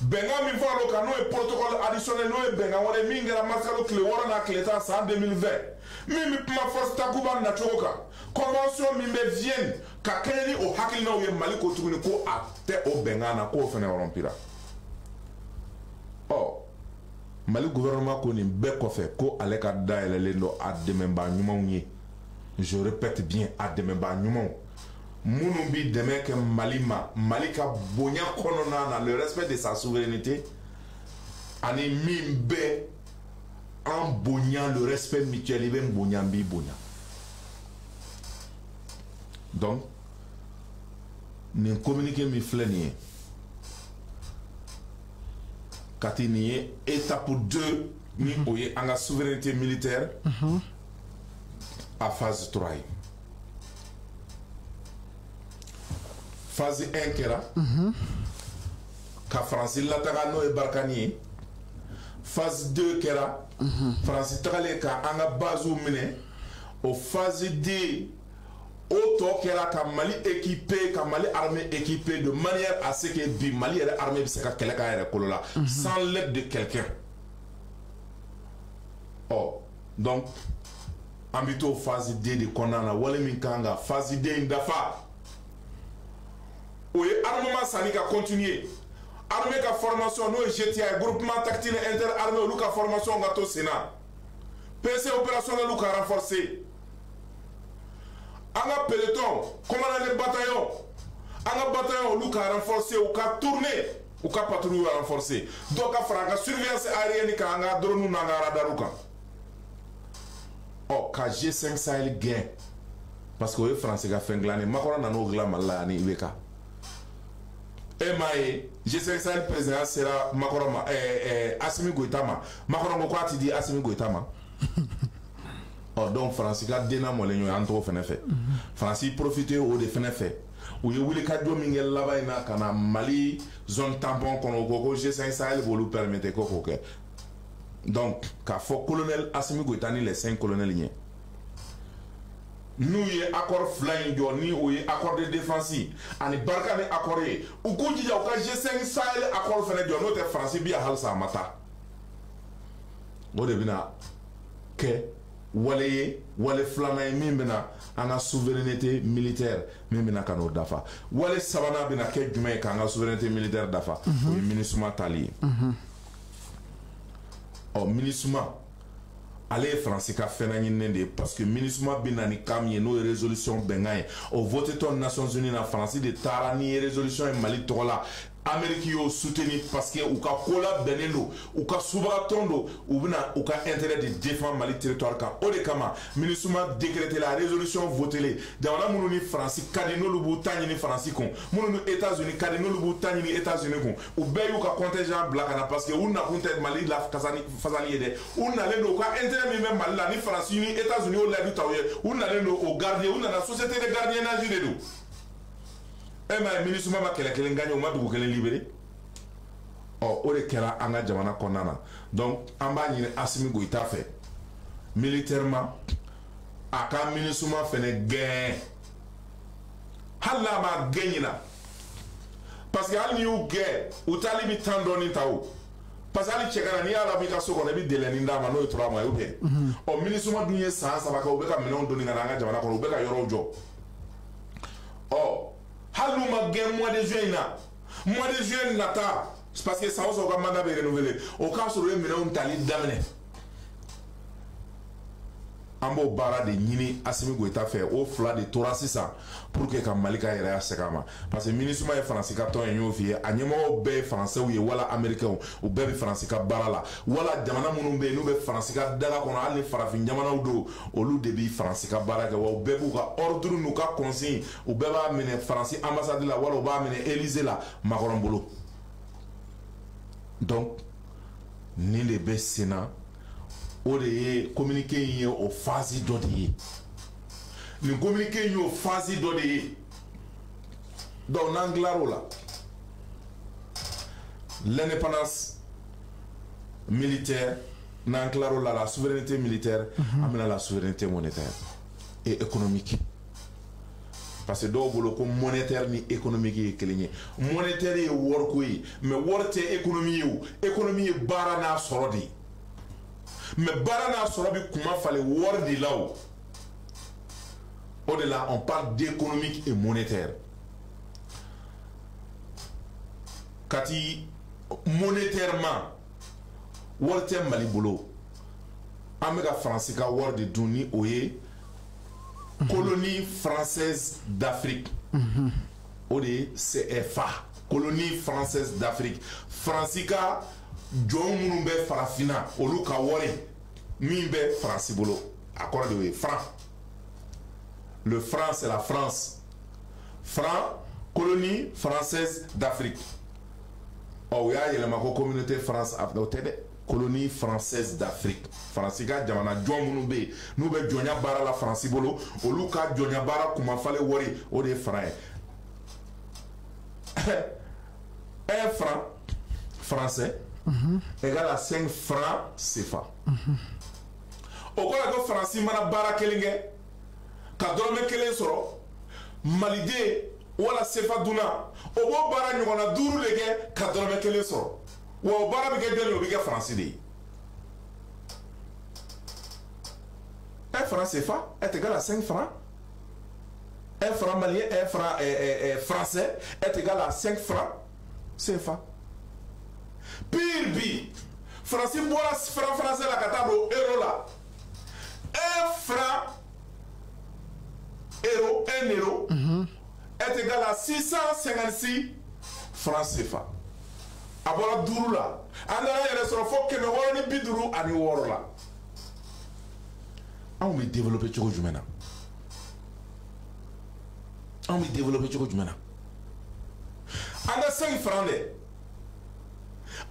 Bɛnkan min fɔra o kan, n'o ye protocole additionnel, n'o ye bɛnkan wɛrɛ min kɛra mars kalo tile 6 n'a tile 10 san 2020, min bɛ kuma force Takuba nacogo kan, convention min bɛ Vienne, ka kɛɲɛ ni o hakilinaw ye, Mali ko tuguni ko a tɛ o bɛnkan na, k'o fana rompira. Ɔ, Mali gouvernement ko nin bɛɛ kɔfɛ, ko ale ka dayɛlɛlen don a dɛmɛbaa ɲumanw ye. Je répète bien, a dɛmɛbaa ɲumanw minnu bi dɛmɛ kɛ Mali ma, Mali ka bonya kɔnɔna na, le respect de sa souveraineté, ani min bɛ an bonya, le respect mutuel, i bɛ n bonya, n b'i bonya. Donc nin communiqué min filɛ nin ye, Kati, nin ye étape 2 ni o ye an ka souveraineté militaire a phase 3 ye. Phase 1 kɛra ka Faransi lataga, n'o ye Barkhane ye. Phase 2 kɛra Faransi tagalen ka an ka basew minɛ. O phase 2 o tɔ kɛra ka Mali équipé, ka Mali armée équipé de manière à ce que bi Mali yɛrɛ armée bɛ se ka kɛlɛ k'a yɛrɛ kolo la sans l'aide de quelqu'un. Ɔ, donc an bɛ t'o phase 2 de kɔnɔna na. Wale min kan ka phase 2 in dafa, o ye armement sanni ka continuer, armée ka formation, n'o ye GTA ye, groupement tactique interarmée, olu ka formation ka to sen na, PC opérationnel ka renforcer, an ka peloton, commandant de bataillon, an ka bataillon, olu ka renforcer, u ka tourner, u ka patrouille renforcer, dɔw ka fara an ka surveillance aérienne kan, an ka drone n'an ka radar kan. Ɔ, ka G5 Sahel gɛn, parce que o ye Faransi ka fɛn dilannen, Macron nan'o dilan Mali la ani IBK. E m'a ye, G5 Sahel président sera Macron ma, Assimi Goïta ma, Macron ko k'a ti di Assimi Goïta ma. Ɔ, donc Faransi ka den mɔlen ye an tɔgɔ fɛnɛ fɛ. Faransi profité o de fɛnɛ fɛ, u ye wulikajɔ min kɛ laban in na ka na Mali zone tampon kɔnɔ, u ko ko G5 Sahel b'olu permettre ko k'o kɛ. Donc k'a fɔ colonel Assimi Goïta ni les cinq colonels ɲɛ, n'u ye accord fila in jɔ, ni o ye accord de défense ani Barkhane accord ye, u k'u jija u ka G5 Sahel accord fɛnɛ jɔ, n'o tɛ Faransi bi yan halisa a ma taa. O de bɛna kɛ wale ye, wale filanan ye min bɛna an ka souveraineté militaire min bɛna ka n'o dafa. Wale sabanan bɛna kɛ jumɛn ye k'an ka souveraineté militaire dafa? O ye MINUSMA tali ye. Ɔ, MINUSMA, ale ye Faransi ka fɛn ɲininen de ye, parce que MINUSMA bɛ na ni kan min ye, n'o ye résolution bɛnkan ye, o voté tɔ Nations Unies na, Faransi de taara ni ye résolution ye Mali tɔgɔ la. Amérique y'o soutenu parce que u ka ko labɛnnen don, u ka subagatɔn don, u bɛna u ka intérêt de défend Mali territoire kan. O de kama MINUSMA décrété la résolution voté. Jamana minnu ni Faransi ka di, n'olu b'u ta ɲini Faransi kun, minnu ni États-Unis ka di, n'olu b'u ta ɲini États-Unis kun, u bɛɛ y'u ka contingent bila ka na, parce que u nakun tɛ Mali la kasani fasali ye dɛ. U nalen don u ka intérêt min bɛ Mali la, ni Faransi ni États-Unis y'o layidu ta u ye, u nalen don o gardien, u nana société de gardiennage de don. E m'a ye, MINUSMA ma kɛlɛ kelen gagné, u ma dugu kelen libéré. Ɔ, o de kɛra an ka jamana kɔnɔna na. Donc an b'a ɲini Assimi Goïta fɛ, militairement, a ka MINUSMA fɛnɛ gɛn, hali n'a ma gɛn ɲina, parce que hali n'i y'u gɛn, u taali bɛ temps dɔɔni ta o, parce que hali cɛ kana n'i y'a labɔ i ka so kɔnɔ, i bɛ délai d'a ma, n'o ye 3 mois ye ou bien. Ɔ, MINUSMA dun ye san 3 kɛ, u bɛ ka minɛnw doni ka na an ka jamana kɔnɔ, u bɛ ka yɔrɔw jɔ. Ɔ, hali n'u ma gɛn mois de juin in na, mois de juin nata Parce que san o san u ka mandat bɛ renouveler, o k'a sɔrɔ u ye minɛnw tali daminɛ. An b'o baara de ɲini Assimi Goïta fɛ, o fila de tora sisan pour que ka Mali ka yɛrɛya segin a ma. Parce que MINUSMA ye Faransi ka tɔn ye, n y'o f'i ye, a ɲɛmɔgɔw bɛɛ ye Faransɛw ye wala Américains, u bɛɛ bɛ Faransi ka baara la, wala jamana minnu bɛ yen n'u bɛ Faransi ka daga kɔnɔ, hali ni farafin jamanaw don, olu de bɛ Faransi ka baara kɛ. Wa u bɛɛ b'u ka ordre n'u ka consigne, u bɛɛ b'a minɛ Faransi ambassade la wala u b'a minɛ Élysée la Macron bolo. Donc nin de bɛ sen na. O de ye communiqué in ye, o phase dɔ de ye. Nin communiqué in y'o phase dɔ de ye. Donc n'an tilar'o la, l'indépendance militaire, n'an tilar'o la, la souveraineté militaire, an bɛna la souveraineté monétaire et économique. Parce que dɔw bolo ko monétaire ni économique ye kelen ye. Monétaire ye wariko ye, mais wari tɛ économie ye o. Économie ye baara n'a sɔrɔ de ye. Mais baara n'a sɔrɔ bɛ kuma falen wari de la o. O de la on parle d'économique et monétaire. Kati monétairement wari tɛ Mali bolo. An bɛ ka Faransi ka wari de dun ni o ye colonie française d'Afrique. O de ye CFA, colonie française d'Afrique. Faransi ka jɔn minnu bɛ farafinna, olu ka wari min bɛ Faransi bolo, a kɔrɔ de y'o ye franc. Le franc, c'est la France. Franc, colonie française d'Afrique. Ɔ, u y'a yɛlɛma ko communauté France, o tɛ dɛ, colonie française d'Afrique. Faransi ka jamana jɔn minnu bɛ yen n'u bɛ jɔnya baara la Faransi bolo, olu ka jɔnya baara kumafalen wari, o de ye franc ye. Un franc français égale à 5 francs CFA. O kɔrɔ ye ko Faransi mana baara kelen kɛ ka dɔrɔmɛ kelen sɔrɔ, Maliden wala CFA dunna, o b'o baara ɲɔgɔnna 5 de kɛ ka dɔrɔmɛ kelen sɔrɔ. Wa o baara bɛ kɛ jɔn ye? O bɛ kɛ Faransi de ye. 1 franc CFA est égal à 5 francs. 1 franc malien, 1 franc français est égal à 5 francs CFA. Pire bi, Faransi bɔra franc français la ka taa don euro la. 1 franc euro, 1 euro est égal à 656 francs CFA. A bɔra 5 la, an nana yɛrɛ sɔrɔ fo 656 la. Anw bɛ développer cogo jumɛn na? Anw bɛ développer cogo jumɛn na? An ka 5 francs dɛ,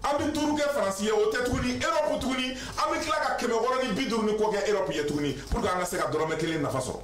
an bɛ 5 kɛ Faransi ye, o tɛ tuguni Europe tuguni, an bɛ tila ka 650 ni kɔ kɛ Europe ye tuguni pour que an ka se ka dɔrɔmɛ kelen nafa sɔrɔ.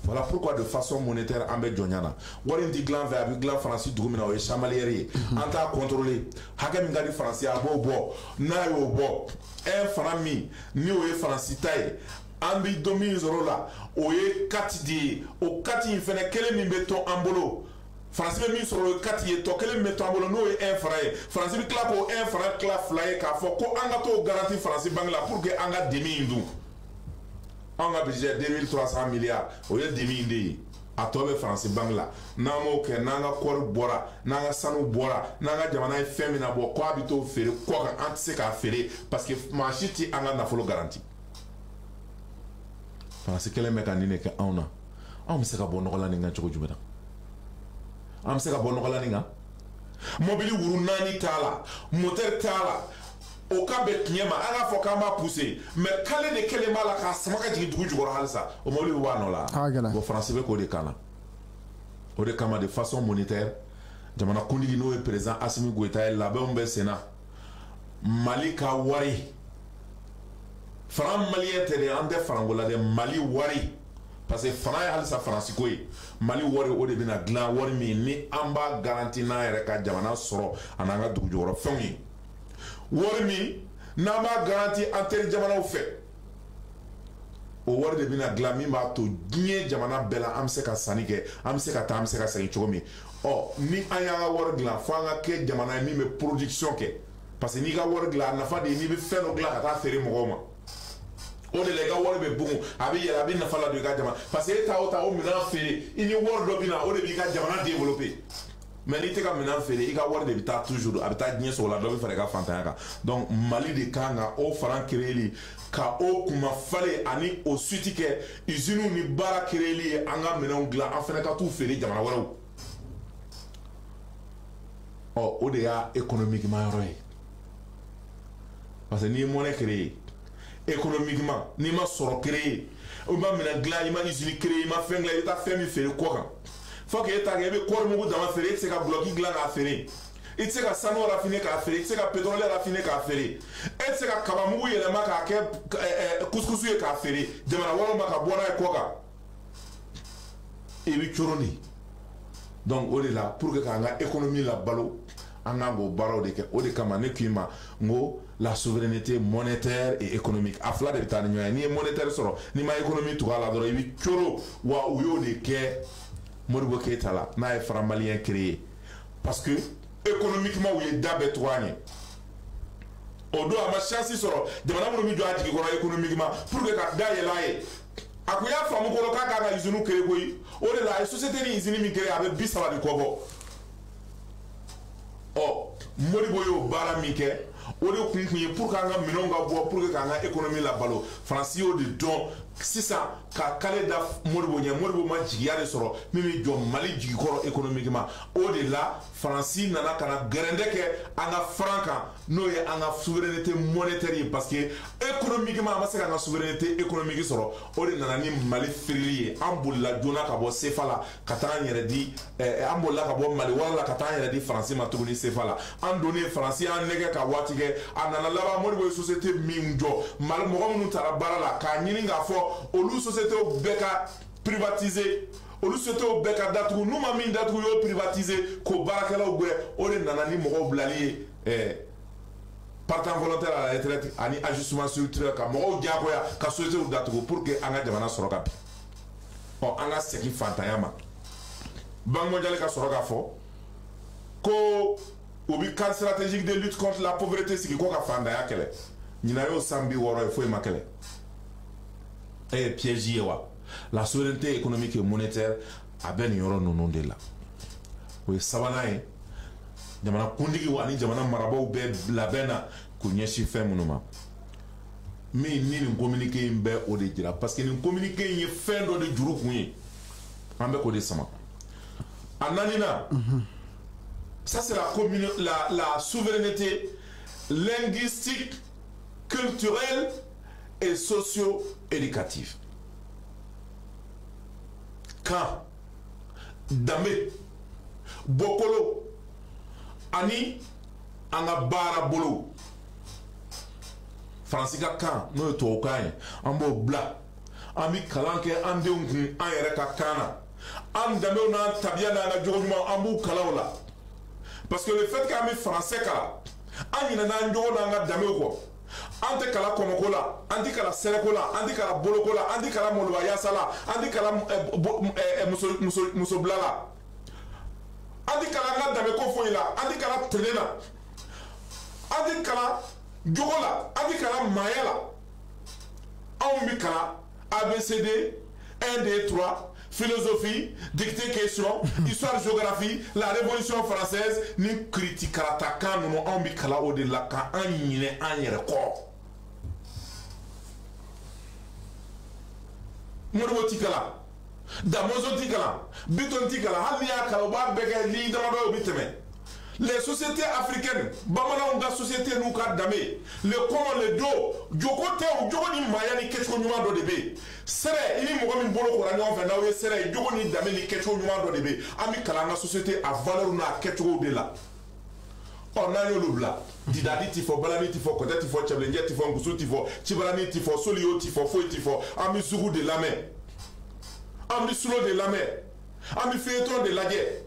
Voilà pourquoi de façon monétaire an bɛ jɔnya na. Wari in ti dilan fɛ, a bɛ dilan Faransi dugu min na, o ye Chamalières ye. An t'a contrôler. Hakɛ min ka di Faransi ye, a b'o bɔ. N'a y'o bɔ, 1 franc min ni o ye Faransi ta ye, an bɛ don min sɔrɔ o la, o ye 4 de ye. O 4 in fɛnɛ kelen min bɛ to an bolo, Faransi bɛ min sɔrɔ o ye 4 ye, tɔ kelen min bɛ to an bolo n'o ye 1 franc ye, Faransi bɛ tila k'o 1 franc tila 2 ye k'a fɔ ko an ka t'o garantie Faransi banque la pour que an ka demi in dun. An ka budget 2300 milliards, o ye demi in de ye. A tɔ bɛ Faransi banque la. N'an m'o kɛ, n'an ka kɔɔri bɔra, n'an ka sanu bɔra, n'an ka jamana ye fɛn min nabɔ k'a bɛ t'o feere kɔkan, an tɛ se k'a feere parce que maa si tɛ an ka nafolo garantie. Faransi kɛlen bɛ ka nin de kɛ anw na. Anw bɛ se ka bɔ nɔgɔ la nin kan cogo jumɛn na? An bɛ se ka bɔ nɔgɔ la nin kan? Mobili wuru 4 t'a la, moteur t'a la, o ka bɛn tiɲɛ ma, an k'a fɔ k'an b'a pousser, mais k'ale de kelen b'a la k'a sama ka jigin dugu jukɔrɔ halisa, o mobili bɛ bɔ a nɔ la. Bon, Faransi bɛ k'o de kan na. O de kama de façon monétaire, jamana kuntigi n'o ye président Assimi Goïta ye, labɛnw bɛ sen na. Mali ka wari, franc malien tɛ dɛ, an tɛ franc ko la dɛ, Mali wari. Parce que franc ye halisa Faransi ko ye. Mali wari, o de bɛna dilan, wari min ni an b'a garanti n'an yɛrɛ ka jamana sɔrɔ a n'an ka dugu jukɔrɔ fɛnw ye. Wari min n'an b'a garanti an teri jamanaw fɛ, o wari de bɛna dilan min b'a to diɲɛ jamana bɛɛ la an bɛ se ka sanni kɛ, an bɛ se ka taa, an bɛ se ka segin cogo min. Ɔ, ni an y'an ka wari dilan, fo an ka kɛ jamana ye min bɛ production kɛ. Parce que n'i ka wari dilan, a nafa de ye n'i bɛ fɛn dɔ dilan ka taa feere mɔgɔw ma. O de la i ka wari bɛ bugun, a bɛ yɛlɛ, a bɛ nafa ladon i ka jamana. Parce que e ta o ta o minɛn feere, i ni wari dɔ bɛ na, o de b'i ka jamana développer. Mais n'i tɛ ka minɛn feere, i ka wari de bɛ taa toujours, a bɛ taa diɲɛ sɔgɔ la, dɔ bɛ fara i ka fantanya kan. Donc Mali de kan ka o franc créer, ka o kuma falen ani o suite kɛ usines ni baara créer ye, an ka minɛnw dilan, an fana ka t'u feere jamana wɛrɛw. Ɔ, o de y'a économiquement yɔrɔ ye, parce que n'i ye monnaie créer économiquement, n'i ma sɔrɔ créer, i ma minɛn dilan, i ma usine créer, i ma fɛn dilan, i bɛ taa fɛn min feere kɔ kan, fo k'e ta kɛ, i bɛ kɔɔri mugu dama feere, e tɛ se ka bloc dilan k'a feere, i tɛ se ka sanu raffiner k'a feere, i tɛ se ka pétrole raffiner k'a feere, e tɛ se ka kabamugu yɛlɛma k'a kɛ couscous ye k'a feere jamana wɛrɛw ma ka bɔ n'a ye kɔ kan, i bɛ coron de. Donc o de la, pour que k'an ka économie labalo, an kan k'o baaraw de kɛ. O de kama ne k'i ma n ko la souveraineté monétaire et économique, a fila de bɛ taa ni ɲɔgɔn ye. N'i ye monétaire sɔrɔ, n'i ma économie tugu a la dɔrɔn, i bɛ coro. Wa u y'o de kɛ Modibo Keïta la n'a ye franc malien créé, parce que économiquement u ye da bɛɛ tugu a ɲɛ. O don a ma chance sɔrɔ jamana minnu bɛ jɔ a jigi kɔrɔ économiquement pour que ka da yɛlɛ a ye. A kun y'a faamu kɔrɔ k'a kan ka usine créer koyi. O de la a ye société ni usine min créé, a bɛ 30 de kɔ bɔ. Ɔ, Modibo y'o baara min kɛ, o de kun ye pour que an ka minɛnw ka bɔ, pour que k'an ka économie labalo. Faransi y'o de dɔn sisan ka kale da Modibo ɲɛ. Modibo ma jigiya de sɔrɔ min bɛ jɔ Mali jigi kɔrɔ économiquement. O de la Faransi nana ka na gɛrɛndɛ kɛ an ka franc kan, n'o ye an ka souveraineté monétaire ye, parce que économiquement an ma se k'an ka souveraineté économique sɔrɔ. O de nana ni Mali firili ye. An bolila joona ka bɔ CFA la ka taa an yɛrɛ di, an bolila ka bɔ Mali wari la ka taa an yɛrɛ di Faransi ma tuguni CFA la. An donnen Faransi y'an nɛgɛ ka waati kɛ, a nana laban Modibo ye société min jɔ, Mali mɔgɔ minnu taara baara la k'a ɲini k'a fɔ olu société bɛɛ ka privatiser, olu société bɛɛ ka datugu, n'u ma min datugu, y'o privatiser k'o baarakɛlaw gɛn. O de nana ni mɔgɔw bilali ye partant volontaire à la retraite ani ajustement structurel, ka mɔgɔw diyagoya ka société datugu pour que an ka jamana sɔrɔ ka bin. Ɔ, an ka segin fantanya ma. Banque mondiale ka sɔrɔ k'a fɔ ko u bi cadre stratégique de lutte contre la pauvreté sigi ko ka fantanya kɛlɛ. Ɲinan y'o san 60 ye, foyi ma kɛlɛ. E ye piège ye wa. La souveraineté économique et monétaire a bɛ nin yɔrɔ ninnu de la. O ye sabanan ye. Jamana kuntigiw ani jamana marabaaw bɛ labɛn na k'u ɲɛsin fɛn minnu ma, min ni nin communiqué in bɛ o de jira, parce que nin communiqué in ye fɛn dɔ de juru kun ye, an bɛ k'o de sama. A naaninan, ça c'est la souveraineté linguistique, culturelle et socio-éducative. Kan, danbe, bɔkolo ani an ka baara bolo. Faransi ka kan, n'o ye tubabukan ye, an b'o bila. An bɛ kalan kɛ an denw kun an yɛrɛ ka kan na. An danbew n'an tabiya n'an ka jogo ɲuman, an b'u kalan o la. Parce que le fait qu'an bɛ français kalan, an ɲinɛna an jogo n'an ka danbew kɔ. An tɛ kalan kɔmɔko la, an tɛ kalan sɛnɛko la, an tɛ kalan boloko la, an tɛ kalan maloya yaasa la, an tɛ kalan musobila la, an tɛ kalan an ka danbeko foyi la, an tɛ kalan tɛnɛ na, an tɛ kalan jogo la, an tɛ kalan maaya la. Anw bɛ kalan ABCD 1 2 3, philosophie, dictée question, histoire géographie, la révolution française ni kiritikaratakan ninnu, anw bɛ kalan o de la ka an ɲinɛ an yɛrɛ kɔ. Modibo ti kalan, Damɔzɔn ti kalan, Bitɔn ti kalan, hali n'i y'a kalan u b'a bɛɛ kɛ ligne damadɔ ye, u bɛ tɛmɛ. Les sociétés africaines, bamananw ka société n'u ka danbe, le kɔmɔ, le do, joko tɛ o, jogo ni maaya ni kɛcogo ɲuman dɔ de bɛ yen. Sɛrɛ, i ni mɔgɔ min bolo kora ɲɔgɔn fɛ, n'aw ye sɛrɛ ye, jogo ni danbe ni kɛcogo ɲuman dɔ de bɛ yen. An bɛ kalan an ka société a valeur n'a kɛcogow de la. Ɔ, n'an y'olu bila, didadi ti fɔ, balani ti fɔ, kɔtɛ ti fɔ, cɛbilenjɛ ti fɔ, nkusu ti fɔ, cibalani ti fɔ, soliyo ti fɔ, foyi ti fɔ. An bɛ sugu de lamɛn, an bɛ sulo de lamɛn, an bɛ feuilleton de lajɛ,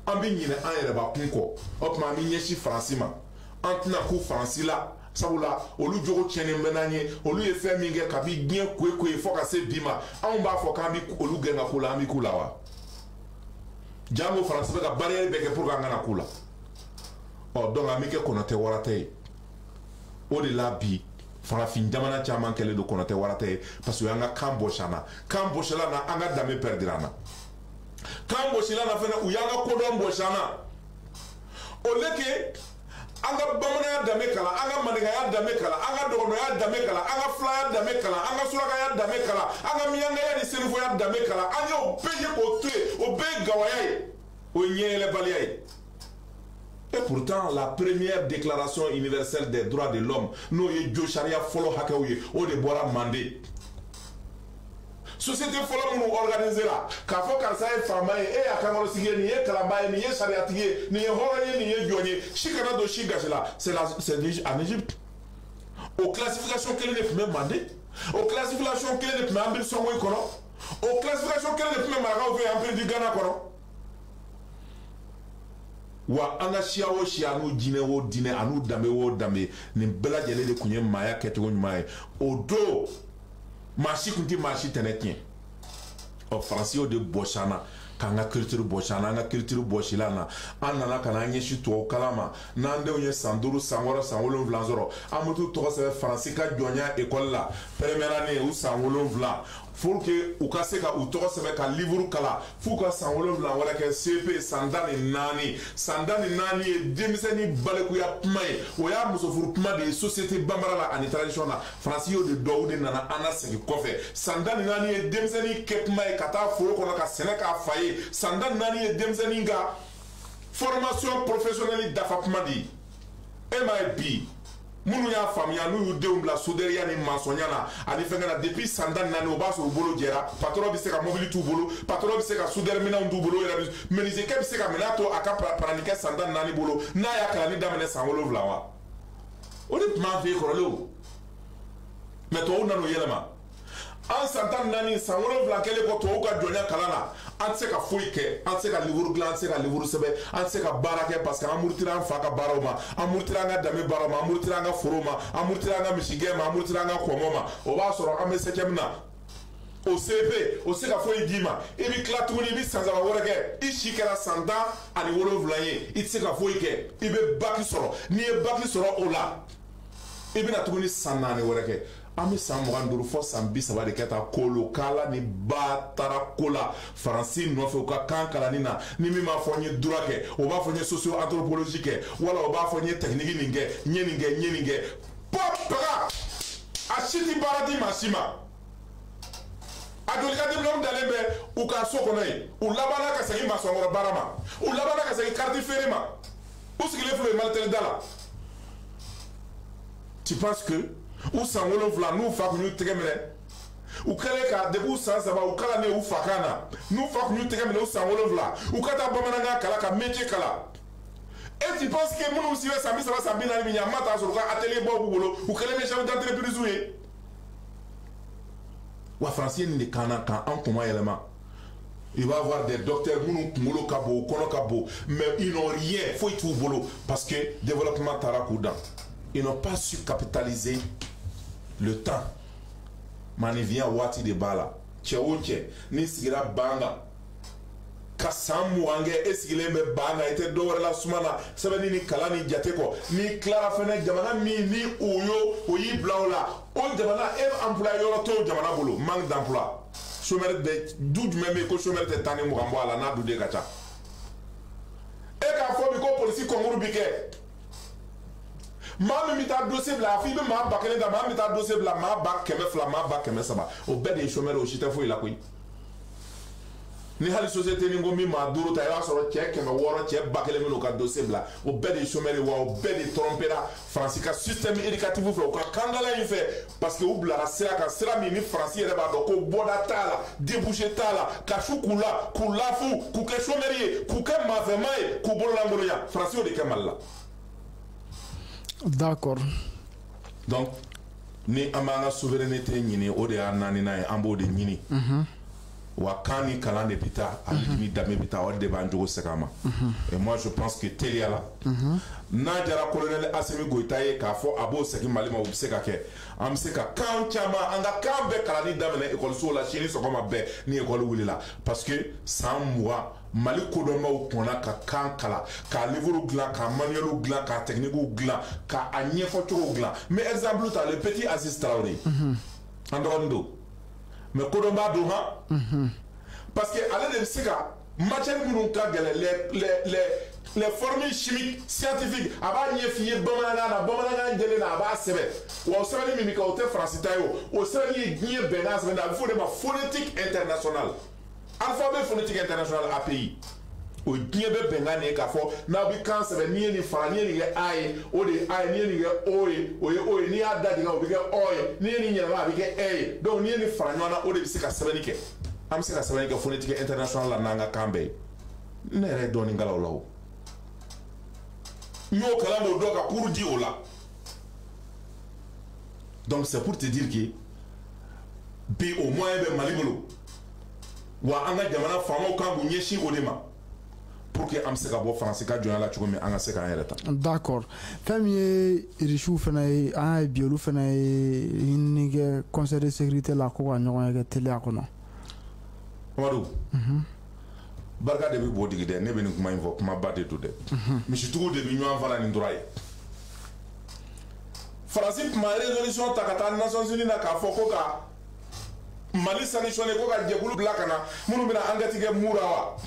an bɛ ɲinɛ an yɛrɛbakun kɔ. O tuma an bɛ ɲɛsin Faransi ma, an tɛna ku Faransi la, sabula olu jogo tiɲɛnen bɛ n'an ye. Olu ye fɛn min kɛ kabi diɲɛ koyi fo ka se bi ma, anw b'a fɔ k'an bɛ olu gɛn ka ko la, an bɛ k'u la wa? Jango Faransi bɛ ka barrière bɛɛ kɛ pour que an kana k'u la. Ɔ, donc an bɛ kɛ kɔnɔ tɛ wara tɛ ye. O de la bi farafin jamana caman kɛlen don kɔnɔ tɛ wara tɛ ye, parce que an ka kan bɔsi an na, kan bɔsila na, an ka danbe pɛrɛdira an na, kan bɔsila na fɛnɛ, u y'an ka kodɔn bɔsi an na. Au lieu que an ka bamananya danbe kalan, an ka maninkaya danbe kalan, an ka dɔgɔnɔya danbe kalan, an ka filaya danbe kalan, an ka surakaya danbe kalan, an ka miyankaya ni senufoya danbe kalan, an y'o bɛɛ ye k'o to yen, o bɛɛ ye gawaya ye, o ye ɲɛyɛlɛbaliya ye. Et pourtant, la première déclaration universelle des droits de l'homme, n'o ye jo sariya fɔlɔ hakɛw ye, o de bɔra Manden. Société fɔlɔ minnu organisé la k'a fɔ karisa ye faama ye, e y'a kankɔrɔsigi ye, nin ye kalanbaa ye, nin ye sariyatigi ye, nin ye hɔrɔn ye, nin ye jɔn ye, si kana don si gasi la, c'est la c'est en Égypte. O classification kelen de tun bɛ Manden, o classification kelen de tun bɛ Empire Sɔngoyi kɔnɔ, o classification kelen de tun bɛ marakaw fɛ Empire du Ghana kɔnɔ. Wa an ka siya o siya, n'u jinɛ o dinɛ, an'u danbe o danbe, nin bɛɛ lajɛlen de tun ye maaya kɛcogo ɲuman ye. O don maa si tun tɛ maa si tɛnɛ tiɲɛ. Ɔ, Faransi y'o de bɔsi an na, k'an ka culture bɔsi an na, an ka culture bɔsila an na. An nana ka n'an ɲɛsin tubabu kalan ma. N'an denw ye san 5, san 6, san 7 sɔrɔ, an bɛ t'u tɔgɔ sɛbɛn Faransi ka jɔnya école la, première année, u san 7, pour que u ka se ka u tɔgɔ sɛbɛn ka livre kalan, f'u ka san 7 wɛrɛ kɛ, CP, san 14. San 14 ye denmisɛnnin balikuya kuma ye, o y'a musofuru kuma de ye société bambara la ani tradition na. Faransi y'o de dɔn, o de nana an lasegin kɔfɛ. San 14 ye denmisɛnnin kɛ kuma ye ka taa foro kɔnɔ ka sɛnɛ k'a fa ye. San 14 ye denmisɛnnin ka formation professionnelle dafa kuma de ye. E m'a ye bi, minnu y'a faamuya, n'u y'u denw bila souderiya ni maçonnya na ani fɛnkɛ na depuis san 14, o b'a sɔrɔ u bolo jɛra. Patron bɛ se ka mobili t'u bolo, patron bɛ se ka soudeur minɛnw t'u bolo, yɛrɛ menuisier bɛ se ka minɛn to a ka paranikɛ san 14 bolo n'a y'a kalanni daminɛ san 7 wa. O de tun b'an fɛ yen kɔrɔlen o, mais tubabuw nan'o yɛlɛma. An san 14, san 7 kɛlen kɔ tubabuw ka jɔnya kalan na, an tɛ se ka foyi kɛ, an tɛ se ka livre dilan, an tɛ se ka livre sɛbɛn, an tɛ se ka baara kɛ, parce que an murutira an fa ka baaraw ma, an murutira an ka danbe baaraw ma, an murutira an ka foro ma, an murutira an ka misigɛn ma, an murutira an ka kɔmɔ ma. O b'a sɔrɔ an bɛ septième na, o CP o tɛ se ka foyi d'i ma. I bɛ tila tuguni, i bɛ san 3 wɛrɛ kɛ, i si kɛra san 17 ye, i tɛ se ka foyi kɛ. I bɛ bac sɔrɔ, n'i ye bac sɔrɔ o la, i bɛna tuguni san 4 wɛrɛ kɛ. An bɛ san 25 fɔ san 30 de kɛ taa kolokala ni ba taara ko la Faransi nɔfɛ u ka kan kalanni na. Ni min b'a fɔ n ye droit kɛ, o b'a fɔ n ye socio anthropologie kɛ, wala o b'a fɔ n ye technique nin kɛ, n ye nin kɛ, n ye nin kɛ, pop paga, a si ti baara di maa si ma. A joli ka diplôme dalen bɛ u ka so kɔnɔ yen, u labanna ka segin maçon baara ma, u labanna ka segin carte feere ma, u sigilen filɛ Malitel da la. Tu penses que u san 7 n'u fa kun y'u tɛgɛ minɛ, u kɛlen ka depuis u san 3 u kalannen u fa kan na, n'u fa kun y'u tɛgɛ minɛ u san 7, u ka taa bamanankan kalan ka métier kalan. Et tu penses que minnu si bɛ san 30, san 40 min ɲɛ, a ma taa sɔrɔ u ka atelier baw b'u bolo, u kɛlen bɛ chef d'entreprise ye. Wa Faransi ye nin de kan na k'an kunma yɛlɛma. Il va avoir des docteurs minnu kunkolo ka bon, u kɔnɔ ka bon, mais ils n'ont rien, foyi t'u bolo, parce que développement taara k'u dan. Ils n'ont pas su capitaliser le temps. Maninfinya waati de b'a la. Cɛ o cɛ, n'i sigira ban kan ka san 20 kɛ, e sigilen bɛ ban kan, i tɛ dɔwɛrɛ la suma na sɛbɛnni ni kalan ni jate kɔ. N'i tilara fɛnɛ, jamana min ni o y'o o y'i bila o la, o jamana e emploi yɔrɔ t'o jamana bolo, manque d'emploi. Chômeur bɛ du jumɛn bɛ yen ko chômeur tɛ 10 ni 20 bɔ a la n'a duden ka ca. E k'a fɔ bi ko polisi concours bi kɛ, maa min bɛ taa dossier bila, a fɔ i bɛ maa 1000 ta, maa min bɛ taa dossier bila maa 200, maa 300, o bɛɛ de ye chômeur, o si tɛ foyi la koyi. Ni hali société ni ko min maa 5 ta, i b'a sɔrɔ cɛ 600, cɛ 1000 minnu ka dossier bila, o bɛɛ de ye chômeur ye. Wa o bɛɛ de trompera Faransi ka système éducatif fɛ, u ka kankala in fɛ, parce que u bilara sira kan, sira min ni Faransi yɛrɛ b'a dɔn ko bɔda t'a la, débouché t'a la, ka su k'u la, k'u lafu, k'u kɛ chômeur ye, k'u kɛ maafɛma ye, k'u bololankolonya. Faransi y'o de kɛ Mali la. D'accord. Donc ni an b'an ka souveraineté ɲini, o de y'a naaninan ye, an b'o de ɲini. Wa kan ni kalan de bɛ taa, ale ni danbe bɛ taa, o de b'an jogo segin a ma. Et moi je pense que teliya la, n'a diyara colonel Assimi Goïta ye k'a fɔ a b'o segin Mali ma, o bɛ se ka kɛ. An bɛ se ka kan caman, an ka kan bɛɛ kalanni daminɛ ekɔlisow la sini sɔgɔma bɛɛ ni ekɔli wulila, parce que san 20 Mali kodɔnbaw kɔnna ka kan kalan, k'a livre dilan, k'a manuel dilan, k'a technique dilan, k'a ɲɛfɔcogo dilan. Mais exemple ta, le petit Aziz Traoré, an dɔgɔnin don, mais kodɔnbaa don han, parce que ale de bɛ se ka Matière minnu ka gɛlɛn, les formules chimiques scientifiques, a b'a ɲɛf'i ye bamanankan na, bamanankan jɛlen na, a b'a sɛbɛn. Wa o sɛbɛnni min bɛ kɛ, o tɛ faransi ta ye, o sɛbɛnni ye diɲɛ bɛnkan sɛbɛnni, a bɛ fɔ o de ma phonétique international, alphabet phonétique international, API. O diɲɛ bɛ bɛnkan de ye k'a fɔ n'aw bɛ kan sɛbɛn, n'i ye nin fara, n'i ye nin kɛ A ye, o de ye A ye, n'i ye nin kɛ O ye, o ye O ye, n'i y'a da dingɛ, o bɛ kɛ Ɔ ye, n'i ye nin yɛlɛma, a bɛ kɛ Ɛ ye. Donc n'i ye nin fara ɲɔgɔn na, o de bɛ se ka sɛbɛnni kɛ. An bɛ se ka sɛbɛnni kɛ phonétique international la n'an ka kan bɛɛ ye. Ne yɛrɛ ye dɔɔnin kalan o la, o n y'o kalan k'o dɔn ka cours di o la. Donc c'est pour te dire que bi o moyen bɛ Mali bolo, wa an ka jamana faamaw kan k'u ɲɛsin o de ma pour que an bɛ se ka bɔ Faransi ka jɔnya la cogo min, an ka se k'an yɛrɛ ta. D'accord. Fɛn min ye Irisiw fana ye, an y'a ye bi olu fana ye ɲinini kɛ Conseil de sécurité la ko ka ɲɔgɔn ye kɛ teliya kɔnɔ. Amadu, barika de bɛ bɔ digi dɛ. Ne bɛ nin kuma in fɔ, kumaba de don dɛ. Misitigiw de bɛ ɲɔgɔn fara nin dɔrɔn ye. Faransi tun ma résolution ta ka taa Nations Unies na k'a fɔ ko ka Mali sanctionner, ko ka jɛkulu bila ka na minnu bɛna enquête kɛ Mura wa,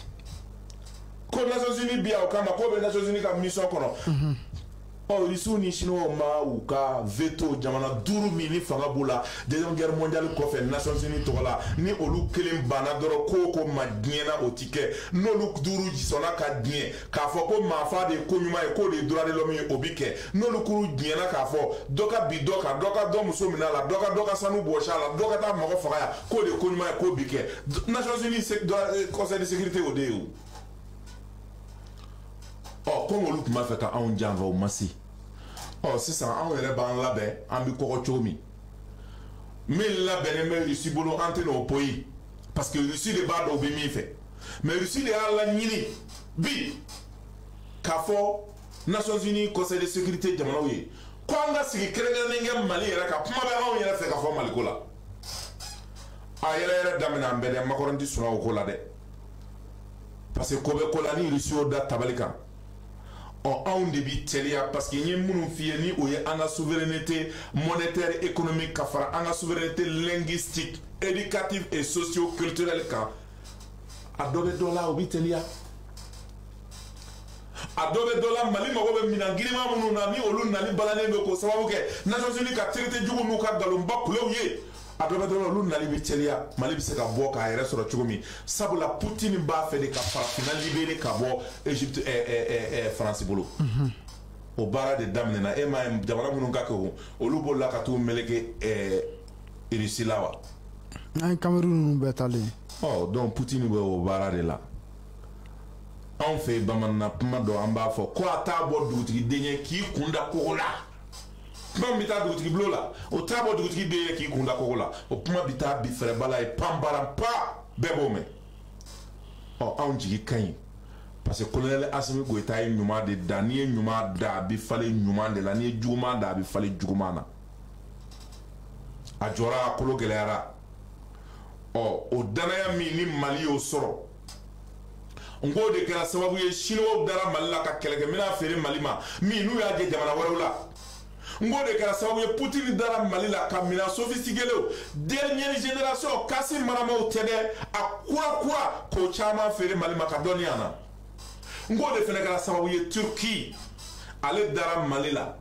ko Nations Unies bi yan o kama, k'o bɛ Nations Unies ka mission kɔnɔ. Ɔ, Rusiw ni Chinois ma u ka veto, jamana 5 min ni fanga b'u la Deuxième Guerre mondiale kɔfɛ Nations Unies tɔgɔ la, ni olu kelen banna dɔrɔn, ko o ko ma diɲɛ na, o ti kɛ. N'olu 5 sɔnna ka diɲɛ k'a fɔ ko maafa de ye ko ɲuman ye, k'o de ye droit de l'homme ye, o bi kɛ. N'olu kuru diɲɛna k'a fɔ dɔ ka bi dɔ kan, dɔ ka dɔ muso minɛ a la, dɔ ka dɔ ka sanu bɔsi a la, dɔ ka taa mɔgɔ faga yan, k'o de ye ko ɲuman ye, k'o bi kɛ. Nations Unies Conseil de sécurité, o de ye o. Ɔ, komi olu tun b'a fɛ ka anw janfa, o ma se. Ɔ, sisan anw yɛrɛ b'an labɛn, an bɛ kɔgɔ cogo min, min labɛnnen bɛ Rusi bolo, an tɛ n'o poyi, parce que Rusi de b'a dɔn u bɛ min fɛ. Mais Rusi de y'a laɲini bi k'a fɔ Nations Unies Conseil de sécurité jamanaw ye ko an ka sigi kɛrɛnkɛrɛnnen kɛ Mali yɛrɛ kan, kuma bɛ anw yɛrɛ fɛ ka fɔ Maliko la. A yɛrɛ yɛrɛ daminɛ an bɛɛ dɛ, Macron tɛ sɔn o ko la dɛ, parce que ko bɛ ko la ni Rusi y'o da tabali kan. Ɔ, anw de bi teliya, parce que n ye minnu f'i ye, ni o ye an ka souveraineté monétaire, économique, ka fara an ka souveraineté linguistique, éducative et socio-culturelle kan, a dɔ bɛ dɔ la, o bi teliya. A dɔ bɛ dɔ la, Mali mago bɛ minɛn girinman minnu na, ni olu nali balannen bɛ k'o sababu kɛ Nations Unies ka traité jugu n'u ka nkalonba kulew ye, a dɔ bɛ dɔ la, olu nali bɛ teliya. Mali bɛ se ka bɔ k'a yɛrɛ sɔrɔ cogo min, sabula Poutine b'a fɛ de ka farafinna libérer ka bɔ Égypte, Faransi bolo. O baara de daminɛna. E m'a ye jamana minnu ka kɛ, olu bolila ka t'u meleke Russie la wa? An ye Cameroun ninnu bɛɛ talen. Ɔ, donc Poutine bɛ o baara de la. Anw fɛ yen, bamananna kuma dɔ, an b'a fɔ ko a t'a bɔ dugutigi den ye k'i kun da kogo la. Kuma min bɛ taa dugutigi bulon la, o t'a bɔ dugutigi den ye k'i kun da kogo la. O kuma bɛ taa bi fɛrɛba la ye, panbaran pa, bɛɛ b'o mɛn. Ɔ, anw jigi ka ɲi, parce que colonel Assimi Goïta ye ɲuman de da. N'i ye ɲuman da, a bɛ falen ɲuman de la. N'i ye juguman da, a bɛ falen juguman na. A jɔra, a kolo gɛlɛyara. Ɔ, o danaya min ni Mali y'o sɔrɔ, n k'o de kɛra sababu ye Chinois dara Mali la ka kɛlɛkɛminɛn feere Mali ma min n'u y'a jɛ jamana wɛrɛw la. N k'o de kɛra sababu ye Poutine dara Mali la ka minɛn sophistiquéw, dernière génération, kasi maramaw tɛ dɛ, a kura kura, k'o caman feere Mali ma ka dɔnniya na. N k'o de fana kɛra sababu ye Turquie ale dara Mali la,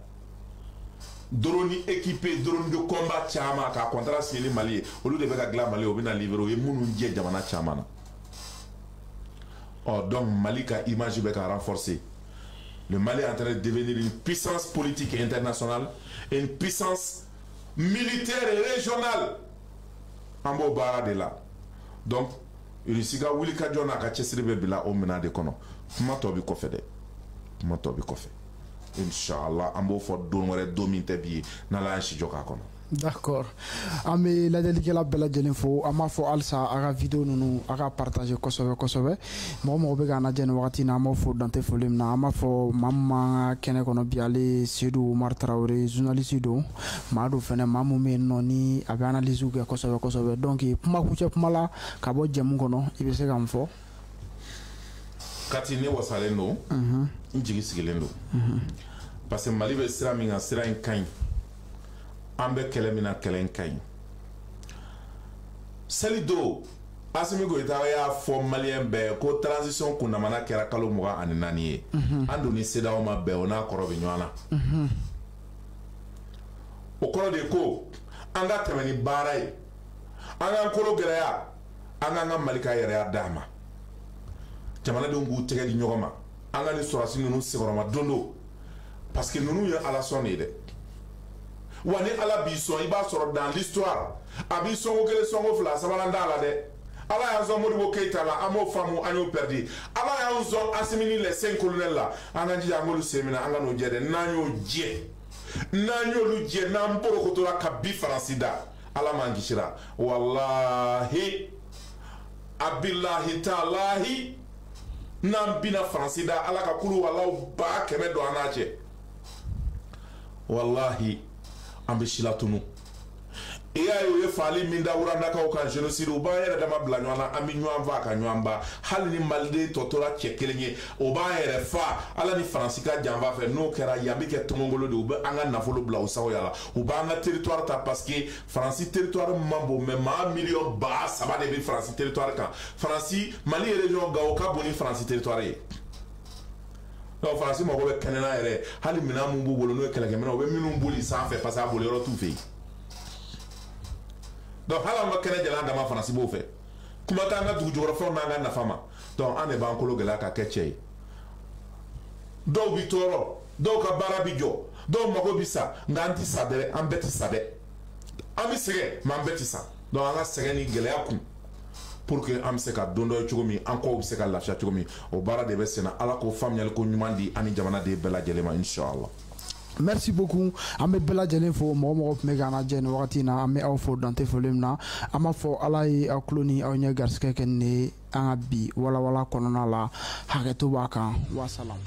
drone équipé, drone de combat caman, k'a contrat signé ni Mali ye, olu de bɛ ka dilan Mali, o bɛna livrer, o ye minnu jɛ jamana caman na. Ɔ, donc Mali ka image bɛ ka renforcer. Le Mali est en train de devenir une puissance politique internationale et une puissance militaire et régionale. An b'o baara de la. Donc Russie ka wulikajɔ n'a ka cɛsiri bɛ bila o minɛn de kɔnɔ. Kuma tɔ bi kɔfɛ dɛ, kuma tɔ bi kɔfɛ, inshallah, an b'o fɔ don wɛrɛ, don min tɛ bi ye, n'Ala y'an si jɔ k'a kɔnɔ. D'accord. An bɛ lajɛlikɛla bɛɛ lajɛlen fo. An b'a fɔ halisa, a ka vidéo ninnu, a ka partager kosɛbɛ kosɛbɛ. Mɔgɔ mɔgɔ bɛ k'an lajɛ nin wagati in na, an b'aw fo dante foli min na. An b'a fɔ maa min b'an ka kɛnɛ kɔnɔ bi, ale ye Seydou Oumar Traoré, journaliste don, maa don fɛnɛ, maa mun bɛ yen nɔ ni a bɛ analyse kɛ kosɛbɛ kosɛbɛ. Donc kuma kuncɛ kuma la ka bɔ jɛmu kɔnɔ, i bɛ se ka mun fɔ? Kati, ne wasalen don, n jigi sigilen don, parce que Mali bɛ sira min kan, sira in ka ɲi. An bɛ kɛlɛ min na, kɛlɛ in ka ɲi. Seli don, Assimi Goïta y'a fɔ maliyɛn bɛɛ ko transition kunnamana kɛra kalo 24 ye. An dun ni CEDEAO ma bɛn o n'a kɔrɔ bɛ ɲɔgɔn na. O kɔrɔ de ko an ka tɛmɛ ni baara ye, an k'an kolo gɛlɛya, an k'an ka Mali ka yɛrɛya d'a ma. Jamanadenw k'u tɛgɛ di ɲɔgɔn ma, an ka nin sɔrɔdasi ninnu senkɔrɔma don don, parce que ninnu ye Ala sɔn de ye dɛ. Wa ni Ala b'i sɔn, i b'a sɔrɔ dans l'histoire a b'i sɔnko kelen sɔnko fila sabanan t'a la dɛ. Ala y'an sɔn Modibo Keïta la, an m'o faamu, an y'o perdu. Ala y'an sɔn Assimi ni les 5 colonels la, an k'an jija an k'olu sen minɛ, an ka n'o jɛ dɛ. N'an y'o jɛ, n'an y'olu jɛ, n'an borokotora ka bi Faransi da, Ala m'an kisira. Walahi abilahi talahi, n'an bina Faransi da, Ala ka kulu walaw 100,000 don an n'a cɛ. Walahi an bɛ silatunu. I y'a ye u ye faali min da Wurandakaw kan génocide, u b'an yɛrɛ dama bila ɲɔgɔn na, an bɛ ɲɔgɔn fa ka ɲɔgɔn ba. Hali ni maliden tɔ tora cɛ kelen ye, o b'an yɛrɛ fa Ala ni Faransi ka janfa fɛ. N'o kɛra yan bɛ kɛ tɔngɔngolo de ye, u bɛ an ka nafolo bila u sagoya la, u b'an ka territoire ta, parce que Faransi territoire man bon, mais maa 3 millions de bɛ Faransi territoire kan. Faransi Mali région Gawo ka bon ni Faransi territoire ye. Donc Faransi mago bɛ kɛnɛ na yɛrɛ, hali minɛn mun b'u bolo n'o ye kɛlɛkɛminɛn, u bɛ minnu boli sanfɛ parce que a boli yɔrɔ t'u fɛ yen. Donc hali an ka kɛnɛ jalan dama Faransi b'o fɛ, kuma t'an ka dugu jukɔrɔfɛnw n'an ka nafa ma. Donc an de b'an kolo gɛlɛya ka kɛ cɛ ye. Dɔw bi tɔɔrɔ, dɔw ka baara bi jɔ, dɔw mago bi sa, nka an ti sa dɛ, an bɛɛ ti sa dɛ. An bi sɛgɛn, mais an bɛɛ ti sa. Donc an ka sɛgɛn ni gɛlɛya kun pour que an bɛ se ka don dɔ ye cogo min, an kɔw bɛ se ka lafiya cogo min, o baara de bɛ sen na. Ala k'o faamuyali ko ɲuman di an ni jamanaden bɛɛ lajɛlen ma, inshallah. Merci beaucoup. An bɛ bɛɛ lajɛlen fo, mɔgɔ mɔgɔ tun bɛ k'an lajɛ nin wagati in na, an bɛ aw fo dante foli min na. An b'a fɔ Ala ye aw tulo ni aw ɲɛ garisɛgɛ kɛ nin ye an ka bi walawala kɔnɔna la. Hakɛto b'a kan. Wasalam.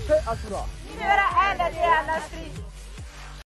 Hey, Asura.